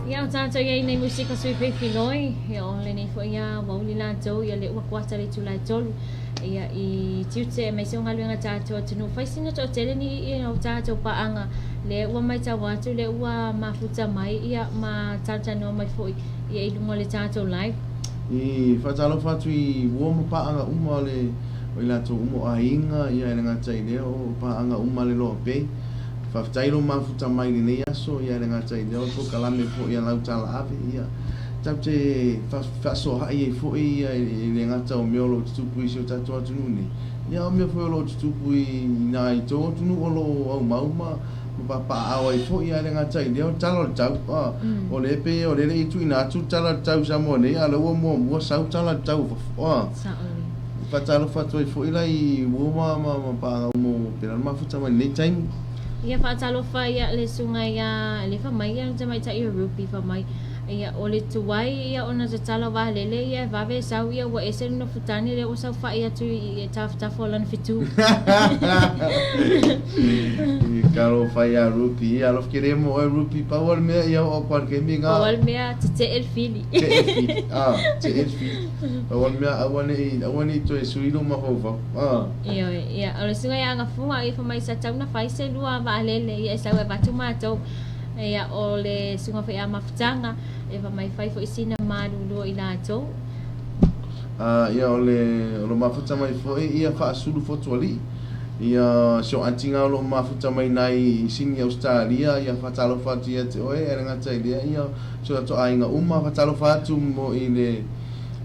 Ia o tātou ia i nei musika sui filoi, ia o lenei foi ia wauli latou ia le ua kuata le itula e tolu ia i tiute e maise o galuega tātou atunuu fai sina toatele ni ia o tātou paanga le ua maitau atu le ua mafuta mai ia ma talatalanoa mai foi ia i luga o le tātou live. I faatalofa atu i uo ma paaga uma o le o i latou uma o aiga ia e le gata i lea o paaga uma a le Loa Bay. Faafetai lou mafuta mai i lenei aso ia e le gata i lea o le polokalame foi a lau tala ave ia tatou te faasoaai ai foi ia e le gata o mea o lo o tutupu i si o tatou atunuu nei ia a o mea foi o lo o tutupu i na i tou atunuu o lo o aumau ma papaaao ai foi ae le gata i lea o le tala o le tau a o lea e pei o lea e le i tuuina atu le tala o le tau i Samoa nei a o lea ua muamua sau tala o le tau i fafo a Faatalofa atu ai foi la i uo ma ma ma paaga uma o pena le mafuta mai lenei taimi. Ia faatalofa ia le susuga ia le fa mai ia le tamaitai o Ruby fa mai ia o le tuai ia ona tatala valele ia e vave sau ia ua ese le nofutane lea ua saofai atu i tafatafa o lana fetu. I talofa ia Ruby ia alofa kele mo oe Ruby pau o le mea ia oo atu le taimi Pau o le mea tetee le fili. Tetee le fili ah tetee le fili. Pau o le mea aua ne i aua ne i toe sui lou mafaufau ah. Ioe ia o le susuga ia Agafuga ia fai mai sa tau na fai se lua vaalele ia e sau e avatu matou ia o le susuga foi ia Mafutaga ia fai mai fai foi sina malulu o i latou. Ah ia o le o lo mafuta mai foi ia Faasulu Fotualii ia si o aunty o lo o mafuta mai nai i Sini Ausetalia ia faatalofa atu ia te oe e le gata i lea ia si o tatou aiga uma faatalofa atu mo i le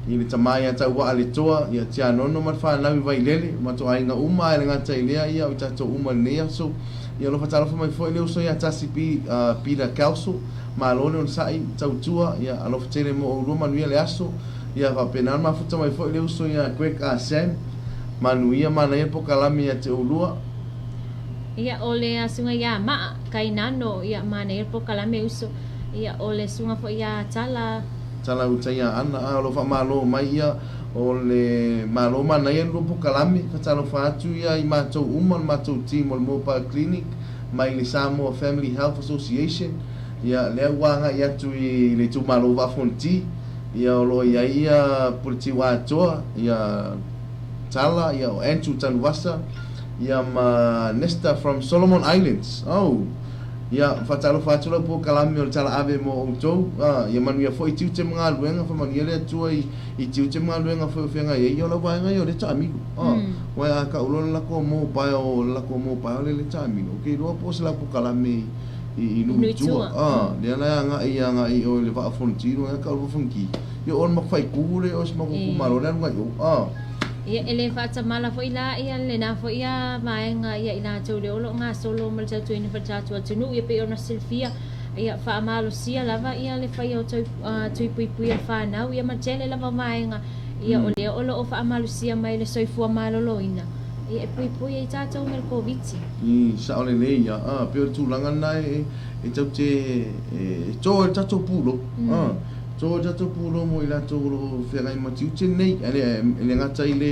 i le tama ia Tauaa le Toa ia Tianono ma le fanau i Vailele matou aiga uma ae le gata i lea ia o i tatou uma i lenei aso ia o lo o faatalofa mai foi le uso ia Tasi Peter Kelso malo le onosai tautua ia alofa tele mo oulua manuia le aso ia faapena ona mafuta mai foi le uso ia Greg Sam manuia manaia pokalame ia te oulua. Ia o le susuga ia Maa Kainano ia manaia le pokalame uso ia o le susuga foi ia Tala. Tala uta ia Ana, a o lo o faamalo mai ia o le Malo manaia le lua polokalame, faatalofa atu ia i matou uma le matou team o le Mobile Clinic mai le Samoa Family Health Association, ia lea ua agai atu i le itumalo Vaa Fonoti, ia o lo o i ai ia Puletiu Atoa, ia Tala, ia o Andrew Tanuvasa, ia ma Nesta from Solomon Islands. Oh! Ia, faatalofa atu lau polokalame o le Tala Ave mo outou. A, ia manuia foi tiute ma galuega, faamanuia le Atua i, i tiute ma galuega foi o feagai ai. Ia o lau vaega ia o lea taamilo. A, mm. Uae a kau loa le lako mobile, o le lako mobile le le taamilo. Ou te iloa po o se lau polokalame i, i, i nuu i tua. A, lea la e agai agai i o i le Vaa o Fonoti, ia kau le Vaa o Fonoti. Ia o le maku faaitu le o se maku itumalo le alu agai i o. A. Ia, e le faatamala foi la ia lena foi ia vaega ia i latou lea o lo o gasolo ma le tautuaina foi le tatou atunuu, ia pei ona silafia, ia faamalosia lava ia le faia o tau, tui puipui a le fanau, ia ma le tele lava o vaega, ia o lea o lo o faamalosia mai le soifua maloloina, ia e puipui ai tatou mai le Koviti. I, sao lelei ia, a, pei o le tulaga lena e, e tatou te, e to ai le tatou pulou, a. To o tatou pulou mo i latou o lo o feagai ma tiute nei, ae le, e le gata i le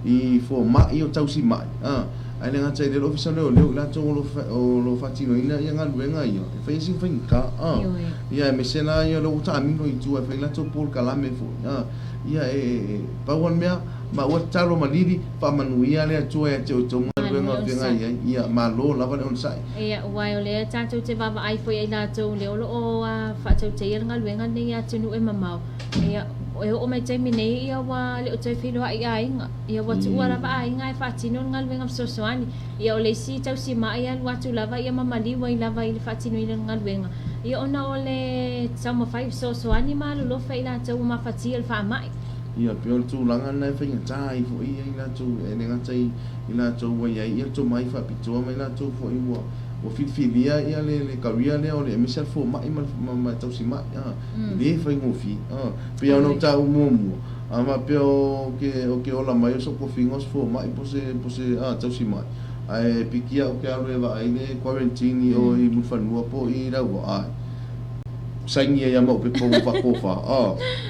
i fomai o tausi mai, a, ae le gata i le Ofisa o Leoleo, i latou o lo o lo o faatinoina ia galuega ia, e fai ai sina faigata, a. Ia aemaise la ia o lea ua taamilo i tua e fai latou polokalame foi, a. Ia e, e, pau lava le mea, maua tatalo ma lili, faamanuia le Atua ia te outou ma galuega o feagai ai, ia malo lava le onosai. Ia, aua o lea tatou te vaavaai foi ia i latou lea o lo o faatautaia le galuega lenei i atunuu e mamao. Ia, e oo mai i le taimi nei ia ua le o toe feiloai i aiga. Ia ua tuua lava aiga e faatino le galuega fesoasoani. Ia o le isi tausima'i e alu atu lava ia ma maliu ai lava i le faatinoina o le galuega. Ia ona o le taumafai fesoasoani ma alolofa i latou ua mafatia i le faamai. Ia, pei o le tulaga lena e faigata ai foi ia i latou, e le gata i i latou ua i ai ia le tomai faapitoa ma i latou foi ua ua filifilia ia le le career lea o le aemaise lava le fomai ma le ma le tausimai a, e le faigofie a. Pei lava ona ou taua muamua, a faapea ou te ou te ola mai o sou tofiga o se fomai po o se po o se a tausimai, ae piki au ou te alu e vaai le quarantine i o i Mulifanua po o i Leauvaa, ʻae. Saini ai a mau pepa ua faatofa, a,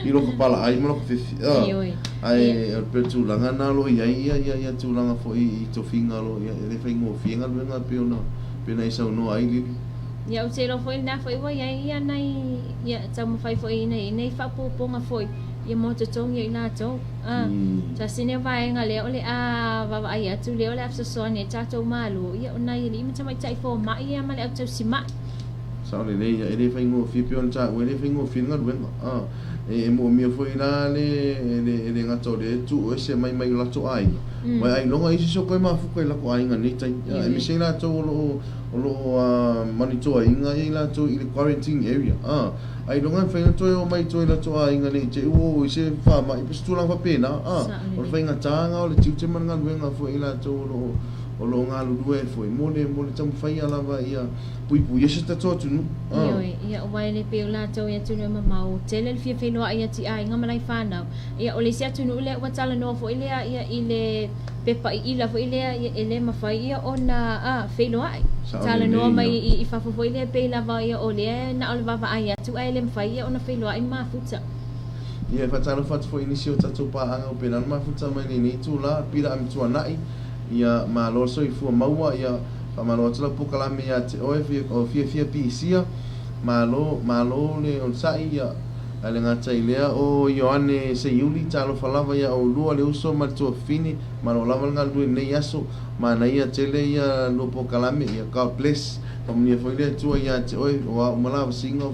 i lota palaai ma lota fefi, a. Ioe. Ae o le pei o le tulaga lena o lo o i ai ia, ia, ia tulaga foi i tofiga o lo o i ai, e le faigofie galuega pei ona, pei ona e saunoa ai Lily. Ia, ou te iloa foi lena foi ua i ai ia nai, ia, taumafai foi ina ia nei faaopoopoga foi, ia mo totogi o i latou. A, tasi lea vaega lea o le a vaavaai atu lea o le a fesoasoani ai tatou Malo, ia o nai alii ma tamaitai fomai ia ma le au tausimai. Sao lelei ia, e le faigofie pei ona taua, e le faigofie le galuega. A, e moomia foi la le, le, e le gata o lea e tuu ese mai mai o latou aiga, mm. Ailoga isi so koe mafuka i lako aiga nei taimi. Mm. Aemaise i latou o lo o, o lo o manitoaina ia i latou i le quarantine area. A, ailoga e mafai ona toe o mai toe i latou aiga nei te i ua oo i se faamai po o se tulaga faapena. A, o le faigata o le tiute ma le galuega foi i latou o lo o, o lo o galulue ai foi mo le, mo le taumafaiga lava ia puipuia si o tatou atunuu. Ioe, ia aua e le pei o latou i atunuu e mamao, tele le fia feiloai atu i aiga ma lai fanau. Ia o le isi atunuu lea ua talanoa foi lea ia i le pepa iila foi lea ia e le mafai ia ona a feiloai. Talanoa mai i, i fafo foi lea pei lava ia o lea na o le vaavaai atu ae le mafai ia ona feiloai ma mafuta. Ia e faatalofa atu foi i nisi o tatou paaga ua pena ona mafuta mai lenei itula, Pira Amituanai, ia malo le soifua maua, ia Faamalo atu lau polokalame ia te oe o fiafia pisia, malo, malo le onosai ia, ae le gata i lea o Ioane Seiuli, talofa lava ia oulua le uso ma le tuafafine, malo lava le galulue i lenei aso, manaia tele ia lua polokalame, ia God bless, faamanuia foi le Atua ia te oe, o a uma lavasiga o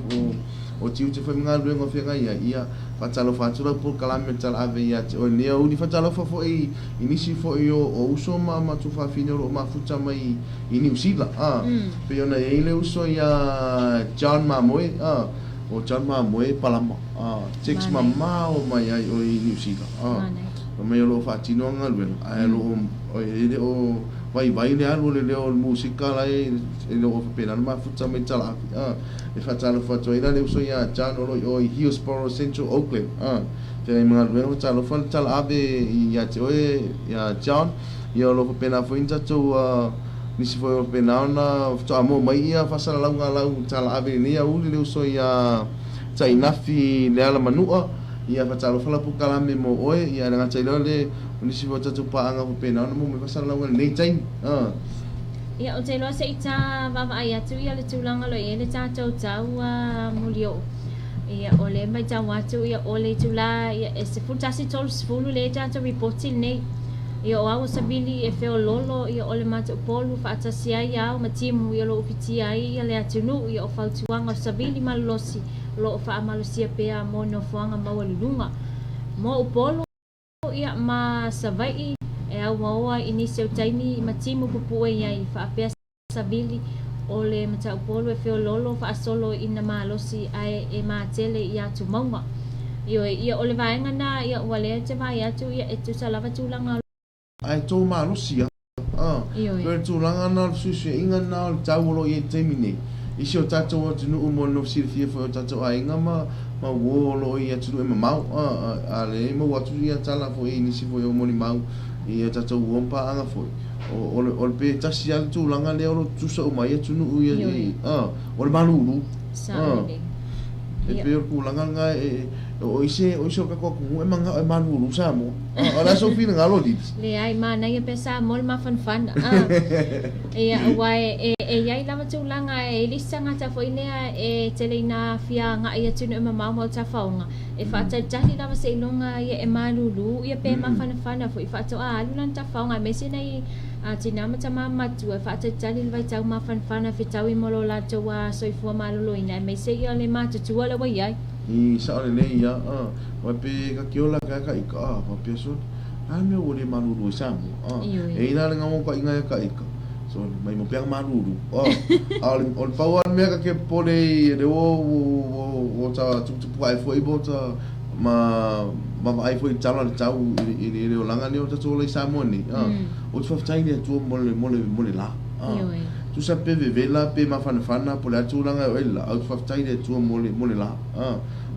o tiute foi ma galuega o feagai ai, ia faatalofa atu lau polokalame talaave ia te oe lenei aoauli, faatalofa foi i nisi foi o, o uso ma ma tuafafine o lo o mafuta mai i Niu Sila, a, pei ona i ai le uso iā John Mamoe, a, o John Mamoe Palama, a, text mamao mai ai oe i Niu Sila, a, fai mai o lo o faatino ana galuega, ae o lo o, e le o vaivai le alu o le leo o le musika la e, e le o faapena ona mafuta mai Talaave, a, e faatalofa atu ai la le uso iā John o lo o i o i Hillsborough Central Auckland, a. Feagai ma galuega talofa le tala ave ia te oe ia John ia o lo o faapena foi ni tatou nisi foi o faapena ona faatoa maua mai ia faasalalauga a lau tala ave i lenei aoauli le uso ia Tainafi Leala Manua, ia faatalofa lau polokalame mo oe, ia e le gata i lea o le o nisi foi o tatou paaga faapena ona maua mai faasalalauga i lenei taimi. Ia, ou te iloa se i ta vaavaai atu ia le tulaga o lo o i ai le tatou tau mulioo. Ia, o lea e matau atu ia o le itula ia e 11:30 lea e tatou ripoti lenei. Ia o au o Savili e feoloolo ia o le matou Upolu faatasi ai ao ma timu ia o lo o ufitia ai ia le atunuu ia o fautuaga o Savili malolosi o lo o faamalosia pea mo nofoaga maualuluga mo Upolu ia ma Savaii e auaoa i nisi o taimi ma timu pupue i ai faapea Savili o le Mataupolu e feoloolo faasolo i na malosi ae e matele i atumauga. Ioe, ia o le vaega na ia ua lea te vaai atu ia e tusa lava tulaga o. Ae tou malosi a. A. Ioe. Pei o le tulaga na o le fesuisuiaiga na o le tau o lo o i ai i le taimi nei. I si o tatou atunuu mo le nofo silafia foi o tatou aiga ma ma uo o lo o i atunuu e mamao. A, a, a lea e maua atu ia tala foi i nisi foi o molimau i a tatou uo ma paaga foi. O, o le, o le pe tasi lava le tulaga lea o lo o tutusa uma ai atunuu ia i, a, o le malulu. Sao lelei. E pei o le tulaga lena e, o isi, o isi o le tatou atunuu e manao e malulu Samoa. A, o le a sou finagalo, Lily? Leai, manaia pea Samoa le mafanafana. A, ia, aua e, e, e i ai lava tulaga e i le isi tagata foi lea e tele ina fia agai i atunuu e mamao ma o tafaoga, E faatalitali lava seiloga ia e malulu ia pe mafanafana foi faatoa alu lana tafaoga aemaise nai tina ma tama matua e faatalitali le vaitau mafanafana fetaui mo lo latou soifua maloloina aemaise ia le matutua lea ua i ai. I sao lelei ia, a, wai pe ka kiola ka ka ika, a, faapea sole, a mea ua le malulu ai Samoa, a, Ioe. e i la le gaoa ka inga ia ka ika, sole, mai mo peanga malulu, a, a o le, o le pau a le mea ka ke popole i le ua, ua, ua, ua ta tuputupu ae foi mo ta, ma vaavaai foi i le tala o le tau i le, i le olaga lea o tatou ola i Samoa nei, a, ou te faafetai i le Atua mo le, mo le, mo le la, a, Ioe. tusa pe vevela pe mafanafana po o le a tulaga e oo ai le la, ae ou te faafetai i le Atua mo le, mo le la, a,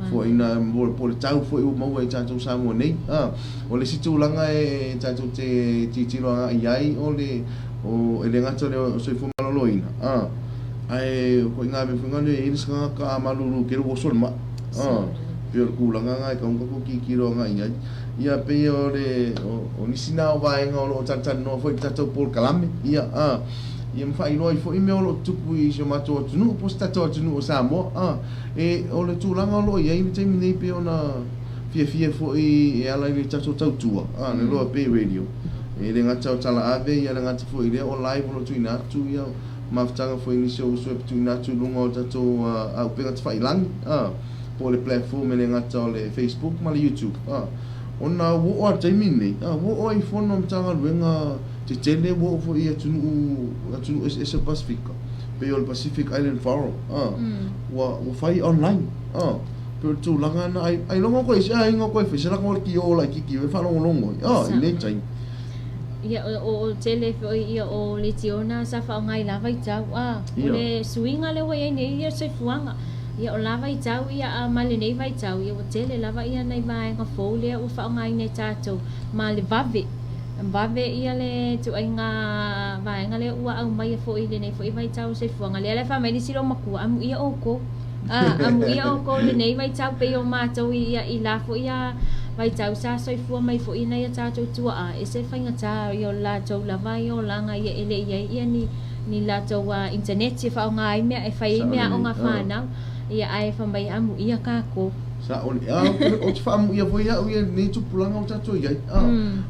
foaiina mo, po o le tau foi ua maua e tatou Samoa nei, a. O le isi tulaga e tatou te tilotilo agai i ai o le, o, e le gata o le soifua maloloina, a, ae o ituaiga mea foi lea e i ai le tagata a malulu tele ua oso le mai, a, pei o le tulaga lena e tatau ona tatou tilotilo agai i ai. Ia pei o le, o nisi na o vaega o lo o talatalanoa foi i le tatou polokalame, ia, a, ia ma faailoa ai foi mea o lo o tutupu i si o matou atunuu po o se tatou atunuu o Samoa, a. E, o le tulaga o lo o i ai i le taimi nei pei ona fiafia foi e ala i le tatou tautua, a, le Loa Bay Radio. E le gata o talaave, ia le gata foi i lea o live o lo o tuuina atu, ia, mafutaga foi i nisi o uso e tuuina atu i luga o tatou auupega tafailangi, a, po o le platform e le gata o le Facebook ma le YouTube, a. Ona ua oo lava i le taimi lenei, a, ua oo i fono a Matagaluega tetele, ua oo foi i atunuu, atunuu eseese o le Pasefika, pei o le Pacific Island Forum, a, ua, ua fai online, a. Pei o le tulaga lena, ai, ailoga koe i se aiga koe e fai se lako o le kiō laitiiti e faalogologo ai, a, i lenei taimi. Ia, o, o tele foi ia o letiona sa faaaoga i la vaitau, a, o le suiga lea ua i ai nei ia soifuaga. Ia, o la vaitau ia a ma lenei vaitau, ia ua tele lava ia nai vaega fou lea ua faaaogaina e tatou ma le vave. Vave ia le ituaiga vaega lea ua aumaia foi i lenei foi vaitau o soifuaga. Lea la e fai mai nisi loomatua, amuia outou. A, amuia outou i lenei vaitau pei o matou i ia i la foi a vaitau sa soifua mai foi nai a tatou tuaa, ese faigata ia o le latou lava ia olaga ia e le i ai ia ni ni latou a internet e faaaoga ai mea e fai ai meaaoga fanau. Ia ae fai mai amuia kakou. Sao le, a, ou te faamuia foi au ia i lenei tupulaga o tatou i ai, a,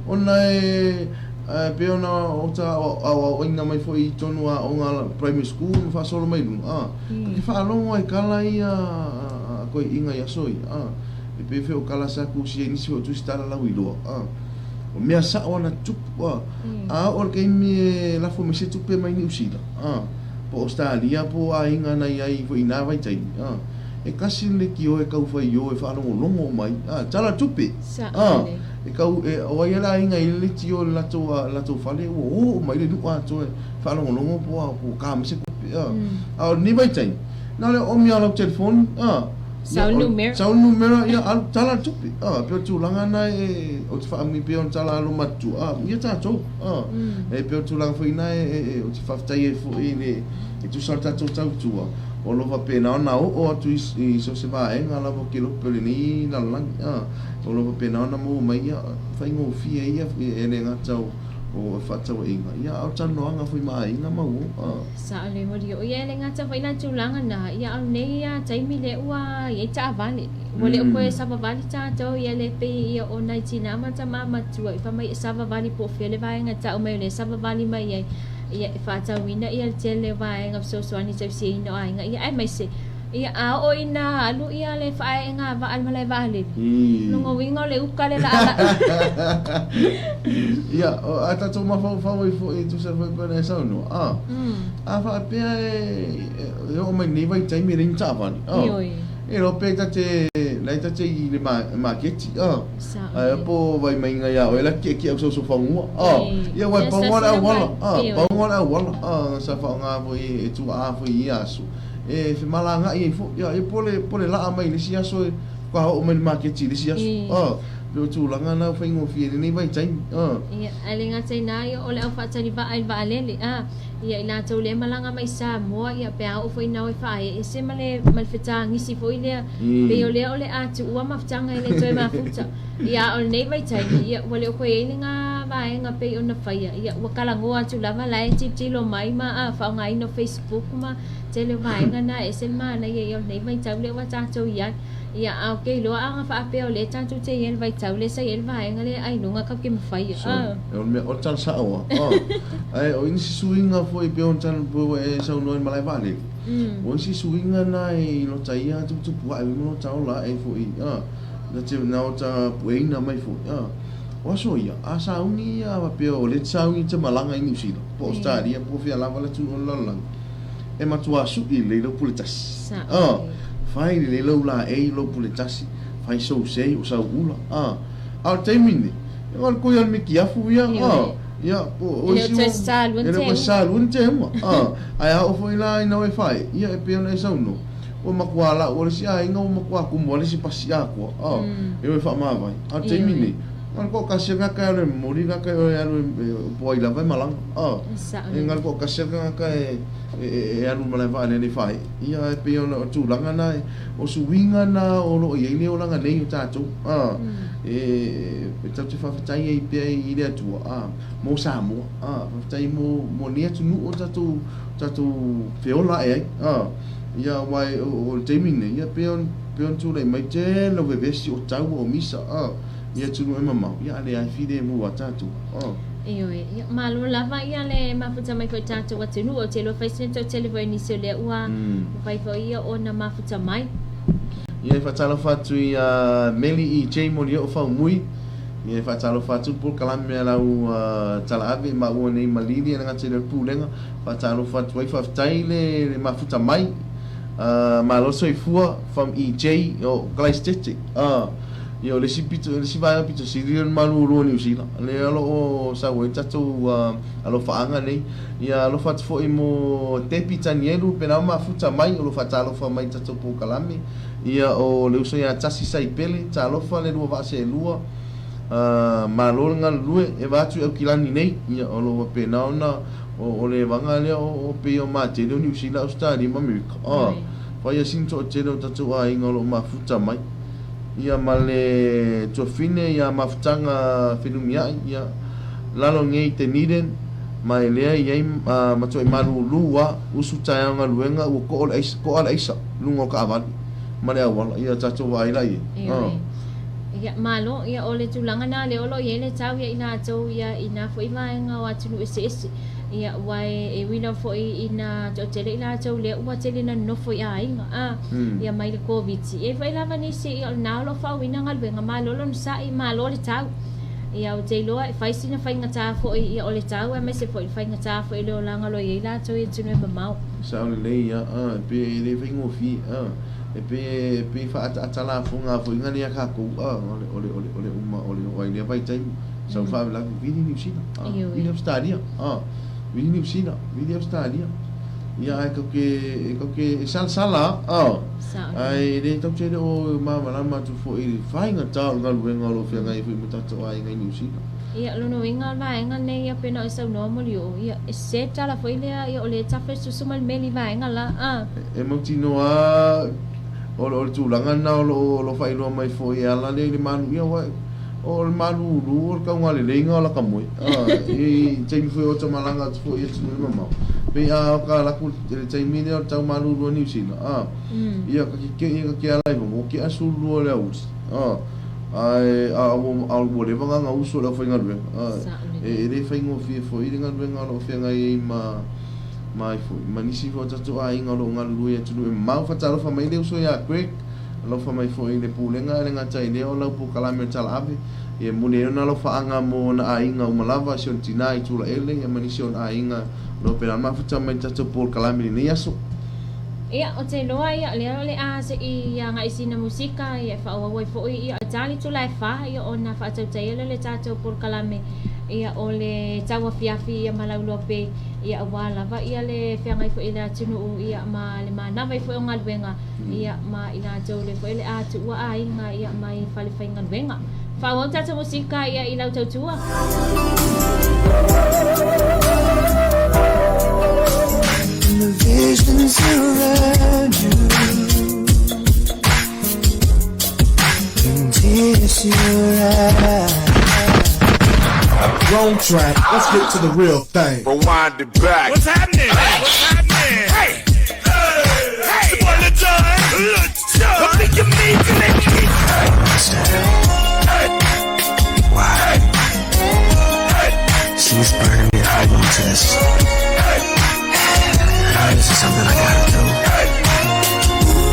ona e, e pei ona o ta aoaoina mai foi i totonu o aoga primary school ma faasolo mai luga, a, Ka te faalogo ai kala ia a koiʻiga i aso ia, a, e pei foi o kala sa kusi ai nisi foi o tusi tala lauiloa, a, o mea sao ana tupu, a, a oo i le taimi e lafo mai se tupe mai Niu Sila, a, po o Ausetalia po o aiga na i ai foi i na vaitaimi, a, e kasi le lekiō e tau fai ō e faalogologo uma ai, a, tala tupe, a, e tau, e, o ai le aiga e i ai le letiō i le latou, latou fale ua o uma ai le nuu atoa e faalogologo po o, po o ka mai se tupe, a. A o lenei vaitaimi, na o le oomi lava o lau telefoni, a, Sau le numera. Sau le numera, ia alu tala le tupe. A, pei o le tulaga lena e, ou te faamui pea ona tala alo matutua, a, ia tatou. A, e pei o le tulaga foi lena e, ou te faafetai ai foi i le, e tusa o le tatou tautua, O lo o faapena ona oo atu i so o se vaega lava o kelope o lenei lalolagi, a. O lo o faapena ona maua mai ia faigofie ia e le gata o fefaatauaiga, ia a o talanoaga foi ma aiga ma uo, a. Sao le moli o ia e le gata foi la tulaga na, ia a o lenei taimi lea ua i ai taavale. Ua le o toe savavali tatou ia le pei ia o nai tina ma tama matua i fai mai e savavali po o fea le vaega e tau mai o lea e savavali mai ai ia e faatauina ia le tele o vaega fesoasoani tausiaina o aiga ia aemaise ia a oo ina alu ia le faaeega vaa i le malae vaalele lona uiga o le uka le laalaa. Ia, a tatou mafaufau ai foi e tusa foi pe ona e saunoa, a, a faapea e oo mai lenei vaitaimi e leai ni taavale, a, e iloa pe ta te, la e ta te i le maketi, a, ae po o vaimaiga ia oe la tietie au sausofanua, a, ia aua e pau lava le auala, a, pau lava le auala, a, sa faaaoga foi e tuaa foi i ia aso, e femalagaai ai foi, ia po o le laa mai le isi aso e faatoa oo mai i le maketi i le isi aso, a, pei o tulaga na ua faigofie i lenei vaitaimi, a. Ia, ae le gata i na, ia o le au faatali vaa i le vaalele, a, ia i latou lea e malaga mai i Samoa, ia pe a oo foi ina o e faaee ese ma le ma le fetagisi foi lea, pei o lea o le a tuua mafutaga e le toe mafuta. Ia, a o lenei vaitaimi, ia ua le o toe i ai lena vaega pei ona faia, ia ua talanoa atu lava la e tilotilo mai ma a faaaogaina o Facebook ma tele o vaega na e ese le manaia ia o lenei vaitau lea ua tatou i ai. Ia, a ou te iloa a na faapea o lea tatou te i ai i le vaitau lea sa i ai le vaega lea ailoga tatou te mafaia. Sorry, o le mea, o le tala sao lava. Ae o nisi suiga foi pei ona tala pei ua e saunoa i le malae vaalele. O isi suiga na i lota ia tuputupu ae ma lota ola ae foi, na te na ota pueina mai foi. O aso ia, a sauni ia faapea o lea e te sauni e te malaga i Niu Sila, po o Ausetalia, po o fea lava le atunuu o le lalolagi, e matua sui lelei lau pule tasi. Fai lelei lau laei, lou pule tasi, fai sou sei o sau ula. A o le taimi lenei, e na o le koi o le mikiafu ia. Ia, po o isi ua, e le o toe salua ni teuga. Ae a oo foi la ina o e fai, ia e pei ona e saunoa, ua matua lau o le isi aiga ua matua tumu lava le isi pasi atoa, e o e faamavae. A o le taimi lenei, na o le toatasi lava le tagata e alu e momoli le tagata e alu e po o ai lava e malaga. E na o le toatasi lava le tagata e alu i le malae vaalele e fai. Ia, e pei ona o tulaga na, o suiga na o lo o i ai le olaga nei o tatou. E tatou te faafetai ai pea i le Atua mo Samoa. Faafetai mo lenei atunuu o tatou feola ae ai. Ia, aua o le taimi lenei, ia pei ona tulai mai tele o vevesi o taua o misa i atunuu e mamao, ia a leai filemu lava tatou. Ioe, ia, malo lava ia le mafuta mai foi i tatou atunuu. Ou te iloa fai sina toatele foi o nisi o lea ua mafai foi ia ona mafuta mai. Ia, e faatalofa atu ia Meli EJ Molioo Faumui. Ia, e faatalofa atu le polokalame a lau talaave maua nei ma Lili e le gata i lea o le Pulega. Faatalofa atu ai, faafetai le mafuta mai. Malo le soifua from EJ o Kalaisitete. Ia o le isi pito, le isi vaega pito sili o le malulu o Niu Sila, lea o lo o sau ai le tatou alofaaga nei. Ia alofa atu foi mo Debbie Tanielu, pena o mafuta mai, o lo o faatalofa mai i le tatou polokalame. Ia o le uso ia Tasi Saipele, talofa le lua vaa seelua, malo le galulue, e vae atu i Aukilani nei. Ia o lo o faapena ona o le vaga lea o pei o matele o Niu Sila, Ausetalia ma Amerika. Fai sina toatele o tatou aiga o lo o mafuta mai. Ia ma le tuafine ia mafutaga fenumiai ia lalo nei te Niden ma e lea iai matuai malulu a usu taeao galuega ua koa le aisa koa le aisa luga o kaavale ma le auala ia tatou vaai la iai. Ioe. Ia malo ia o le tulaga na lea o lo o iai le tau ia i latou ia i na foi vaega o atunuu eseese ia ua e ui lava foi ina toatele i latou lea ua tele na nonofo i aiga a ia mai le Koviti. E i ai foi lava nisi ia o lena o lo o faaauina galuega, malo le onosai, malo le tau. Ia ou te iloa e fai sina faigata foi ia o le tau aemaise foi le faigata foi o le olaga o lo o i ai latou i atunuu e mamao. Sao lelei ia, a, e pei e le faigofie, a, e pei e pei e faaataata lafoga foi ga lea tatou, a, o le, o le, o le, o le uma, o le oo ai lea vaitaimi, sau faalavelave, vili Niu Sila, a, vili Ausetalia, a, vili Niu Sila, vili Ausetalia. Ia ae tatou te, tatou te e salasala a, ae le tatou te le o malamalama atu foi i le faigata o le galuega o lo o feagai ai foi ma tatou aiga i Niu Sila. Ia, lona uiga o le vaega lenei ia pei ona e saunoa Molioo, ia, e sese le tala foi lea, ia o lea e tafe le susu ma le meli i vaega la, a. E mautinoa lava o le tulaga lena o lo o faailoa mai foi e ala lea i le malu, ia aua o le malulu o le tauga leleiga o lata moe, i taimi foi o ota malaga atu foi i atunuu e mamao, pei a ka alu atu i le taimi lea o le tau malulu a Niu Sila, ia ka kekee ka ke ala i fafo, ua tea 12 o le aoauli, ae a ua leva ona gagauso le aufaigaluega, e le faigofie foi le galuega o lo o feagai ai ma ma ai foi ma nisi foi o tatou aiga o lo o galulue i atunuu e mamao. Faatalofa mai le uso ia Greg, alofa mai foi i le Pulega ae le gata i lea o lau polokalame o le Talaave, e momoli ai ona alofaaga mo ona aiga uma lava, si ona tina i Tulaele ia ma nisi o ona aiga o lo o pena mafuta mai i le tatou polokalame i lenei aso. Ia, ou te iloa ia, lea o le a se i agai i sina musika ia e faaauau ai foi ia e ta le itula e fa ia ona faatautaia lea o le tatou polokalame ia o le tauafiafi ia ma Lauloa Pei ia aua lava ia le feagai foi i le atunuu ia ma le manava ai foi o galuega ia ma i latou le foi o le a tuua aiga ia mai fale faigaluega. Faaauau tatou musika ia i lau tautua. The visions around you and tears in your eyes. Wrong track. Let's get to the real thing. Rewind it back. What's happening? What's happening? Hey! Hey! It's the boy Lil Jon. Lil Jon. I think you mean to make me. Why? She's burning me. I want this. I know this is something I gotta do.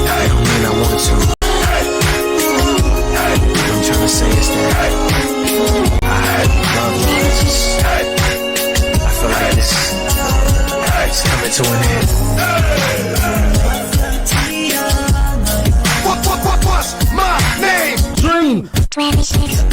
I don't mean I want to. What I'm trying to say is that I love you. It's just, I feel like this it's coming to an end. What's my name? Dream. 26.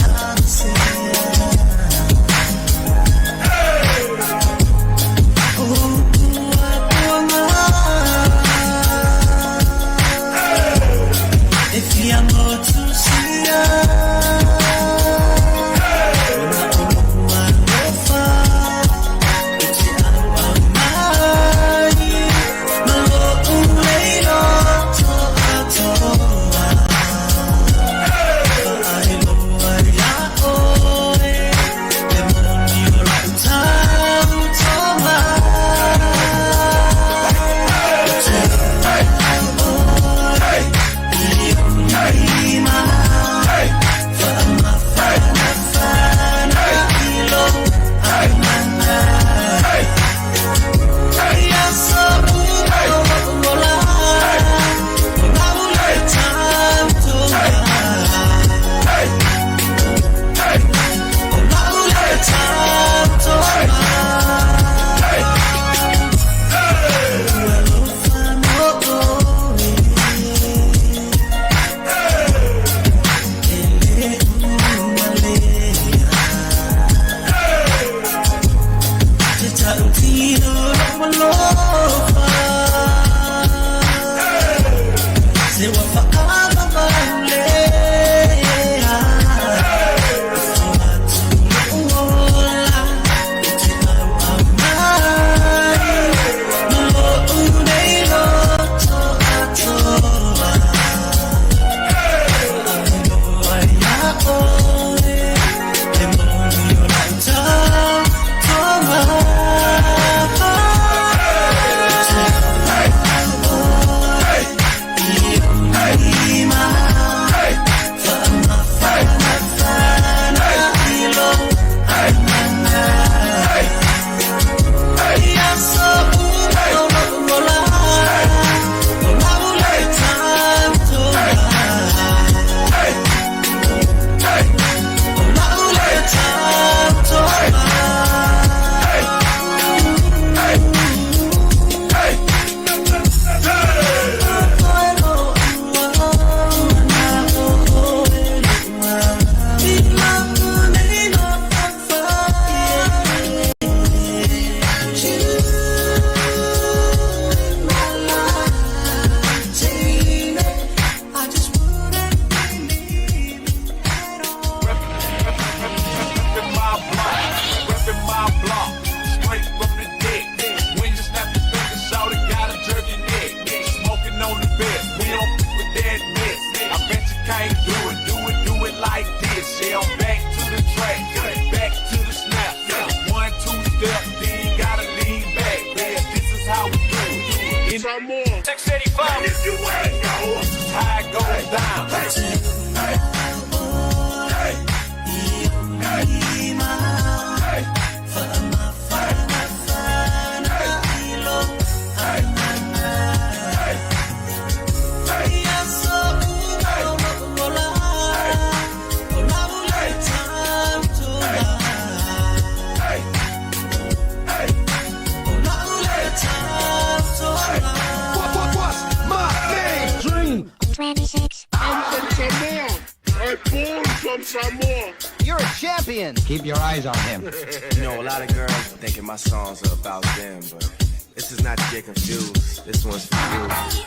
Back to the track, back to the snap. One, two step, then gotta lean back. Yeah, this is how we do it. In Samoa. 685, If you ain't know. this is how it goes down. What's my name? Dream. 26. I'm from Samoa. I born from Samoa. You're a champion. Keep your eyes on him. You know, a lot of girls thinking my songs are about them, but this is not to get confused. This one's for you.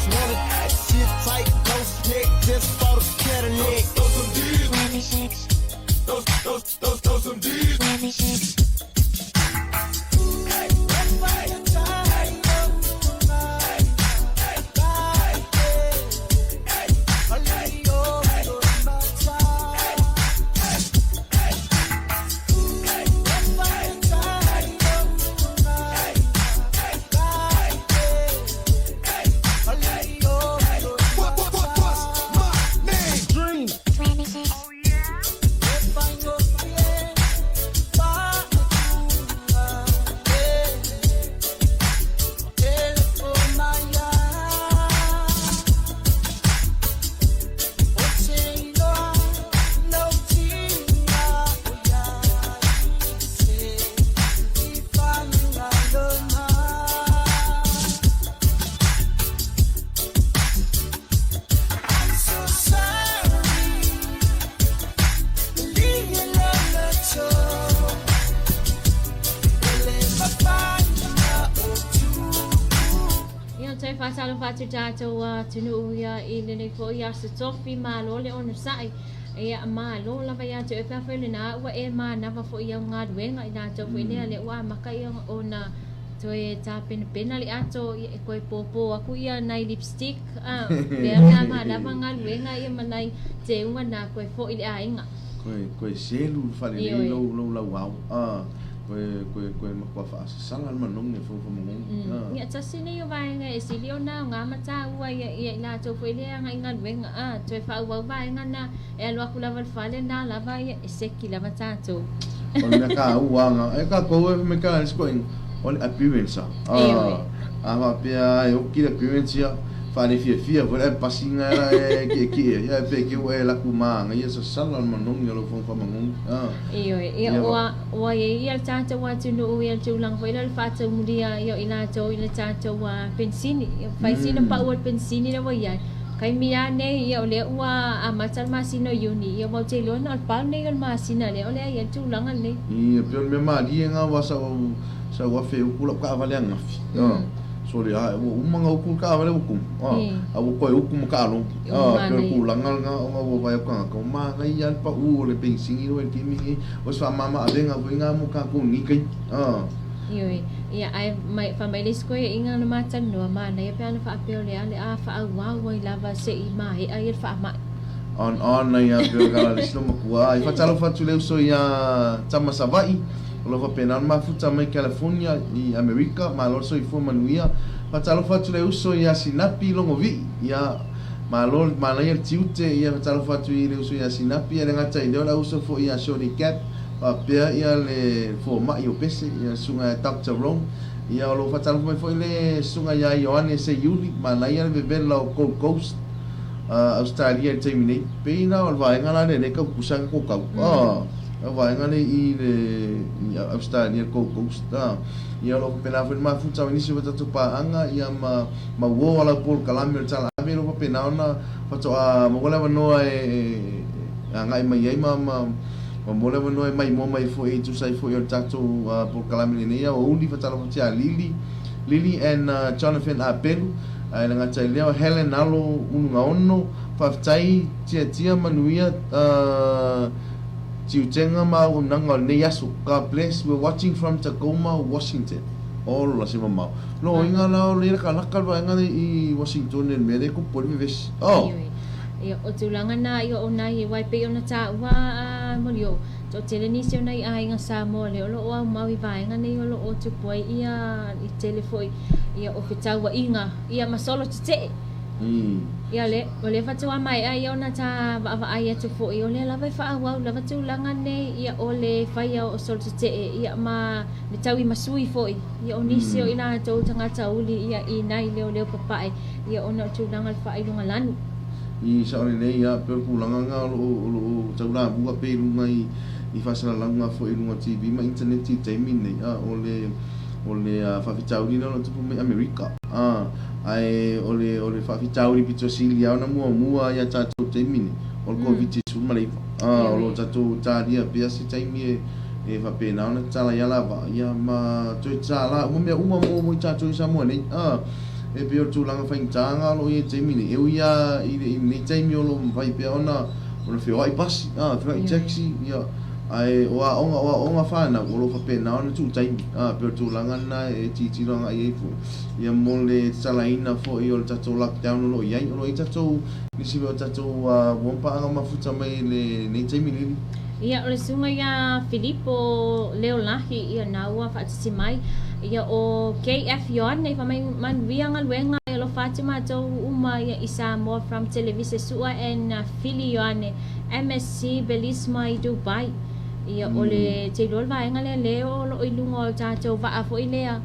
Most wanted, shit tight, ghost neck, just bought a Cadillac. Throw some D's. Throw, throw, throw, throw some D's. What, what, what, what's my name? Dream. I'm so sorry. Ia toe faatalofa atu tatou atunuu ia i lenei foi aso tofi, malo le onosai. Ia malo lava ia te oe pe afai o lena ua e manava foi i au galuega i latou foi lea lea ua amata ia ona toe tapenapena le ato ia e toe popo aku ia nai lipstick a lea pe a manava galuega ia ma nai teuga na koe foi le aiga. Koe koe selu le faalelei lou lou lauao a koe koe koe matua faasasala le manogi e fofofomogogi a. Ia tasi nei o vaega e sili ona aoga ma taua ia ia i latou foi lea agai galuega a toe faaauau vaega na e alu aku lava i le fale na lava ia e seki lava tatou. O le mea taua na e tatou e fai mai tala i le isi toeaina o le appearance a a faapea e oki le appearance ia faalefiafia foi le epasi na ela e kiekie ai ae pe keu e laku manaia sasala le manogi o lau fono faamanogi a. Ioe, ia ua ua i ai ia le tatou atunuu ia le tulaga foi lea o le faataumulia ia o i latou i le tatou penisini. Ia fai sina pau o le penisini lea ua i ai. Taimi lava nei ia o lea ua amata le masina o Iuni, ia ua ou te iloa na o le pau nei o le masina lea o le a i ai le tulaga lenei. Ia, pei o le mea malie lena aua sa ou sa ou afe e uku lau taavale ananafi. Sole a ua uma ona uku le taavale ua tumu. A ua toe uku ma taaloga. Pei o le tulaga lena ona ua vaai atu tagata ua manaia lava le pau o le penisini lea ua i le taimi lenei. O se faamama avega foi lena mo tatou i lenei taimi. Ioe, ia ae mai fai mai le isi koeaiga na matalanoa, manaia pe ana faapea o le a le a faaauau ai lava se i maea ia le faamai. On on ai a pei o le tala a le isi loomatua. Ai faatalofa atu le uso ia Tama Savaii o lo o faapena ona mafuta mai California i Amerika. Malo le soifua manuia. Faatalofa atu le uso ia Sinapi Logovii ia malo le manaia le tiute ia faatalofa atu i le uso ia Sinapi ia le gata i lea o le auso foi ia Shorty Cat faapea ia le fomai o Pese ia le susuga ia Doctor Rome ia o lo o faatalofa mai foi le susuga ia Ioane Seiuli manaia le vevela o Gold Coast Ausetalia i le taimi nei. Pei la o le vaega la lea lea e tau tutusa ai le tatou tau. O le vaega lea i le i Ausetalia le Gold Coast. Ia o lo o faapena foi le mafuta o nisi o tatou paaga ia ma ma uo ala polokalame o le tala ave o lo o faapena ona faatoa maua le avanoa e agai mai ai ma ma maua le avanoa e maimoa mai foi e tusa ai foi o le tatou polokalame lenei aoauli faatalofa atu ia Lily Lily and Jonathan Apelu Ae le gata i lea o Helen Alo Ulugaono, faafetai tiatia manuia tiutega ma auaunaga o lenei aso. God bless, we're watching from Tacoma, Washington. Ola se mamao. Lona uiga la o lea lakalaka le vaega lea i Washington i le mea lea e tupu ai le vevesi. Oh. Ioe. Ia, o tulaga na ia o nai e wai pei ona taua a Molioo, toatele nisi o nai aiga Samoa lea o lo o aumau i vaega nei o lo o tupu ai ia i tele foi ia o fetauaiga ia ma solo tetee. Ia le, o lea faatoa maea ia ona ta vaavaai atu foi o lea lava e faaauau lava tulaga nei ia o le faia o solo tetee ia ma le tauimasui foi ia o nisi o i latou tagata uli ia i nai leoleo papae ia ona o tulaga o le faailoga lanu. I sao lelei a pei o le tulaga lena o lo o o lo o taulamua pea i luga i i faasalalauga foi i luga TV ma internet i le taimi lenei a o le o le faafitauli lea o lo o tupu mai Amerika a ae o le o le faafitauli pito sili lava ona muamua ia tatou i le taimi lenei o le Koviti 19 a o lo o tatou talia pea se taimi e e faapena ona tatala ai ala vaa ia ma toe tatala uma mea uma mo i tatou i Samoa nei a. E pei o le tulaga faigata o lo o i ai i le taimi nei, e ui lava i lenei taimi o lo o mafai pea ona feoai pasi, feoai taxi, ia, ae o aoga, o aoga fanau o lo o faapena ona tuu taimi. E pei o le tulaga lena e tilotilo agai i ai foi, ia mo le tatalaina foi o le tatou lockdown o lo o i ai. O lo o i ai tatou, nisi foi o tatou ua paaga mafuta mai i lenei taimi Lily. Ia, o le susuga ia Filipo Leolahi, ia na ua faatiti mai. Ia, o KF Ioane, fa mai manuia galuega, e alofa atu matou uma ia i Samoa from Televise Sua and Fili Ioane, MSC Belisma i Dubai. Ia, o le te iloa le vaega lea le o loo i luga o le tatou vaa foi lea,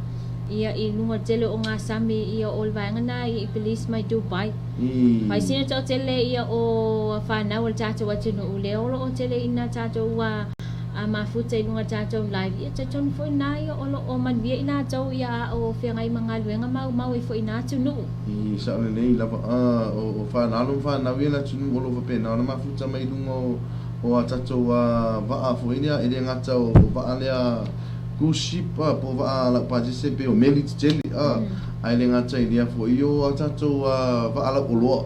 ia i luga o le tele o gasami, ia o le vaega na i Belisma i Dubai. Fai sina toatele ia o fanau a le tatou atunuu lea o lo o tele ina tatou ua mafuta i luga o le tatou live, ia talitonu foi na ia o lo o manuia i latou ia a o feagai ma galuega maumau ai foi i na atunuu. I sao lelei lava o fanau ma fanau ia le atunuu o lo o faapena ona mafuta mai i luga o a tatou vaa foi lea, e le gata o vaa lea cruise ship po o vaa laupasese pei o meli tetele Ae le gata i lea foi o a tatou vaa lauoloa,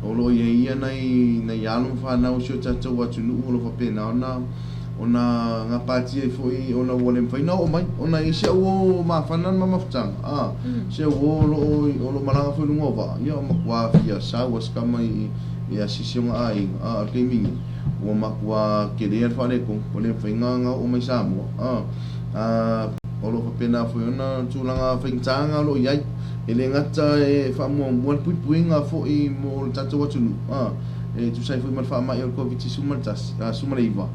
o lo o i ai ia nai, nai alo ma fanau o si o tatou atunuu o lo o faapena ona, ona gapatia ai foi ona ua le mafai ona oo mai, ona e i ai si au uo mafana le ma mafutaga, a, si au uo o lo o, o lo o malaga foi i luga o vaa, ia ua matua fia sau a si tama i, i asiasi ona aiga, a o le taimi nei, ua matua tele le faaletonu, ua le mafai ona oo mai i Samoa, a. O lo o faapena foi ona tulaga faigata o lo o i ai. E le gata e faamuamua le puipuiga foi mo le tatou atunuu, e tusa ai foi ma le faamai o le Koviti-19,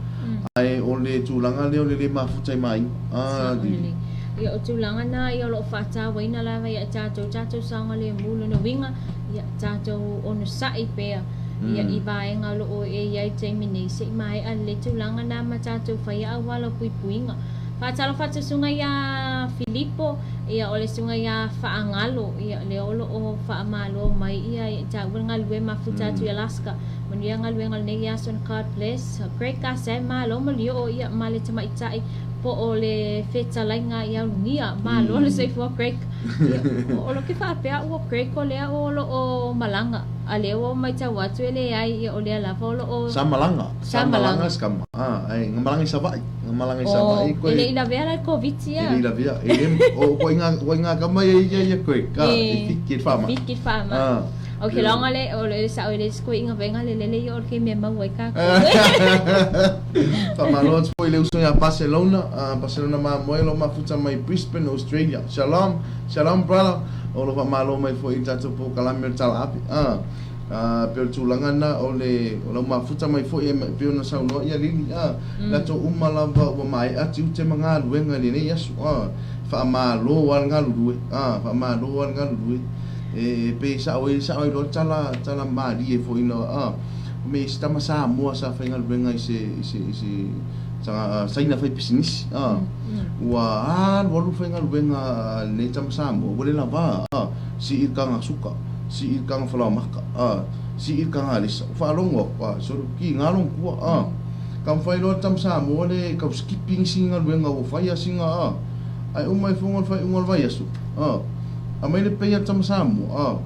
ae o le tulaga lea o le le mafuta i ma aiga. Lili. Ia, o tulaga na ia o lo o faatauaina lava ia i tatou, tatou saogalemu, lona uiga, ia tatou onosai pea ia i vaega o lo o e i ai i le taimi nei, se i maea lelei tulaga na ma tatou faia auala o puipuiga. Faatalofa atu susuga ia Filipo, ia o le susuga ia Faagalo, ia lea o lo o faamalo mai ia i taua le galulue mafuta atu i Alaska. Manuia galuega o lenei aso and God bless. Greg Gasser, malo malioo ia ma le tamaitai po o le fetalaiga ia Ulugia. Malo le soifua Greg. Ia, o lo ke faapea ua Greg o lea o lo o malaga, a lea ua matau atu e leai, ia o lea lava o lo o Sa malaga. Sa malaga. Sa malaga ae na malaga i Savaii. Na malaga i Savaii koe. E le i lavea la le Koviti ia. E le i lavea. E le, o koe ngā, koe ngā kama ia ia ia koe, ka, e fiki e whaama. E fiki e whaama. O ke longa le, o le sao e le sko inga venga le lele ia o ke mea mau ai ka. Whamalo atu foi le uso ia Barcelona, Barcelona mamoe lo mafuta mai Brisbane, Australia. Shalom, shalom brother. O lo whamalo mai foi i tatou polokalame o le tala ape. Ā, pei o le tulaga lena o le, o lau mafuta mai foi e pei ona saunoa ia Lily, ā, latou uma lava ua maea tiute ma galuega i lenei aso, ā, faamalo lava le galulue, ā, faamalo lava le galulue. E, pei e sao ai, sao ai loa le tala, tala malie foi ina, ā, me isi tama Samoa sa faigaluega i se, i se, i se Saina fai pisinisi, ā, ua alualu faigaluega a lenei tama Samoa, ua le lava, ā, sii le taga suka. Sii le taga falaomaka, a, sii le taga alesa. Ua faalogo aku, a, solo ki ngā long kua, a. Ka mawhai loa le tama Samoa le kau skipping si galuega ua whai a singa, a. Ae uma e fonga le whaiunga o le vaiaso, a. A mai le pei a le tama Samoa, a.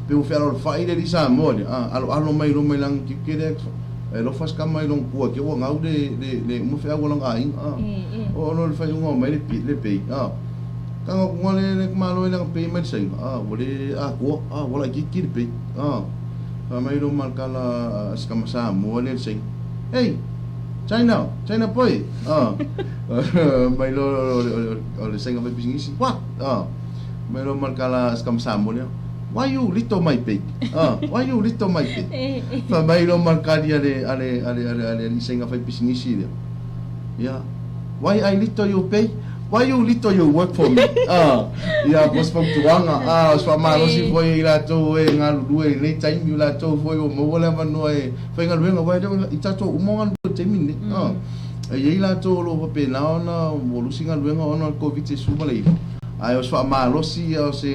Pe ua fealoalofai le alii Samoa lea, a, aloalo mai loa mai lagi ki ke lea, e lofa si tama i long kua ke ua gau le, le, le uma feau a lona aiga, a. Oo loa le whaiunga o mai le, le pei, a. Tanga ku ngale le malo e langa pei mai le saina, a, ua le atoa, a, ua laitiiti le pei, a. Fai mai lo malkala si tama Samoa lea le saina, Hey, China, China boy, a. Mai lo o le saina fai pisinisi, What? A. Mai lo malkala si tama Samoa lea, Why you little my pig? A, why you little my pig? Fai mai lo malkali a le, a le, a le, a le, a le alii saina fai pisinisi lea, Ia, why I little you pay? Why you little you work for me? Ah, ia, ko se fautuaga, ah, o se faamalosi foi i latou e galulue i lenei taimi, o latou foi ua maua le avanoa e faigaluega, aua e le o i tatou uma o galulue i le taimi lenei. Ah, e i ai latou o lo o faapena ona ua lusi galuega ona o le Koviti-19, ae o se faamalosi, o se,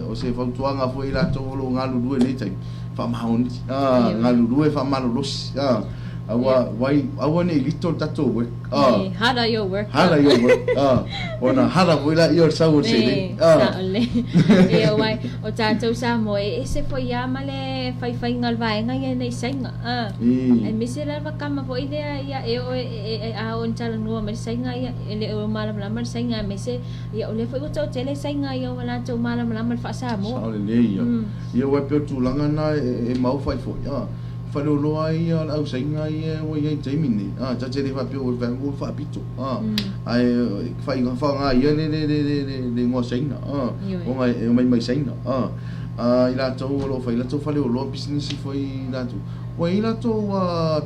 o se fautuaga foi i latou o lo o galulue i lenei taimi, faamaoni, ah, galulue faamalolosi, ah. Aua wai aua nei lito le tatou work. Ah. Harder your work. Harder your work. Ah. Ona harder foi la ia o le sau o le seleni. Ah. Sao le. Ia wai o tatou Samoa e ese foi ia ma le faifaiga o le vaega ia nei saiga. Ah. Aemaise la le kama foi lea ia e o e a o ni talanoa mai le saiga ia e le o malamalama le saiga aemaise ia o lea foi ua toatele saiga ia ua latou malamalama i le faa-Samoa. Sao lelei ia. Ia wai pei o tulaga na e maofai foi. Ah. Faleoloa ai ia o le ausaiga ia ua i ai i le taimi lenei. A, ta te le faapea ua ua faapito. A, ae faaiga faaaoga ia le le le le le le igoa Saina. A, ona e omai mai Saina. A, a i latou o lo o fai latou faleoloa pisinisi foi i latou, ua i ai latou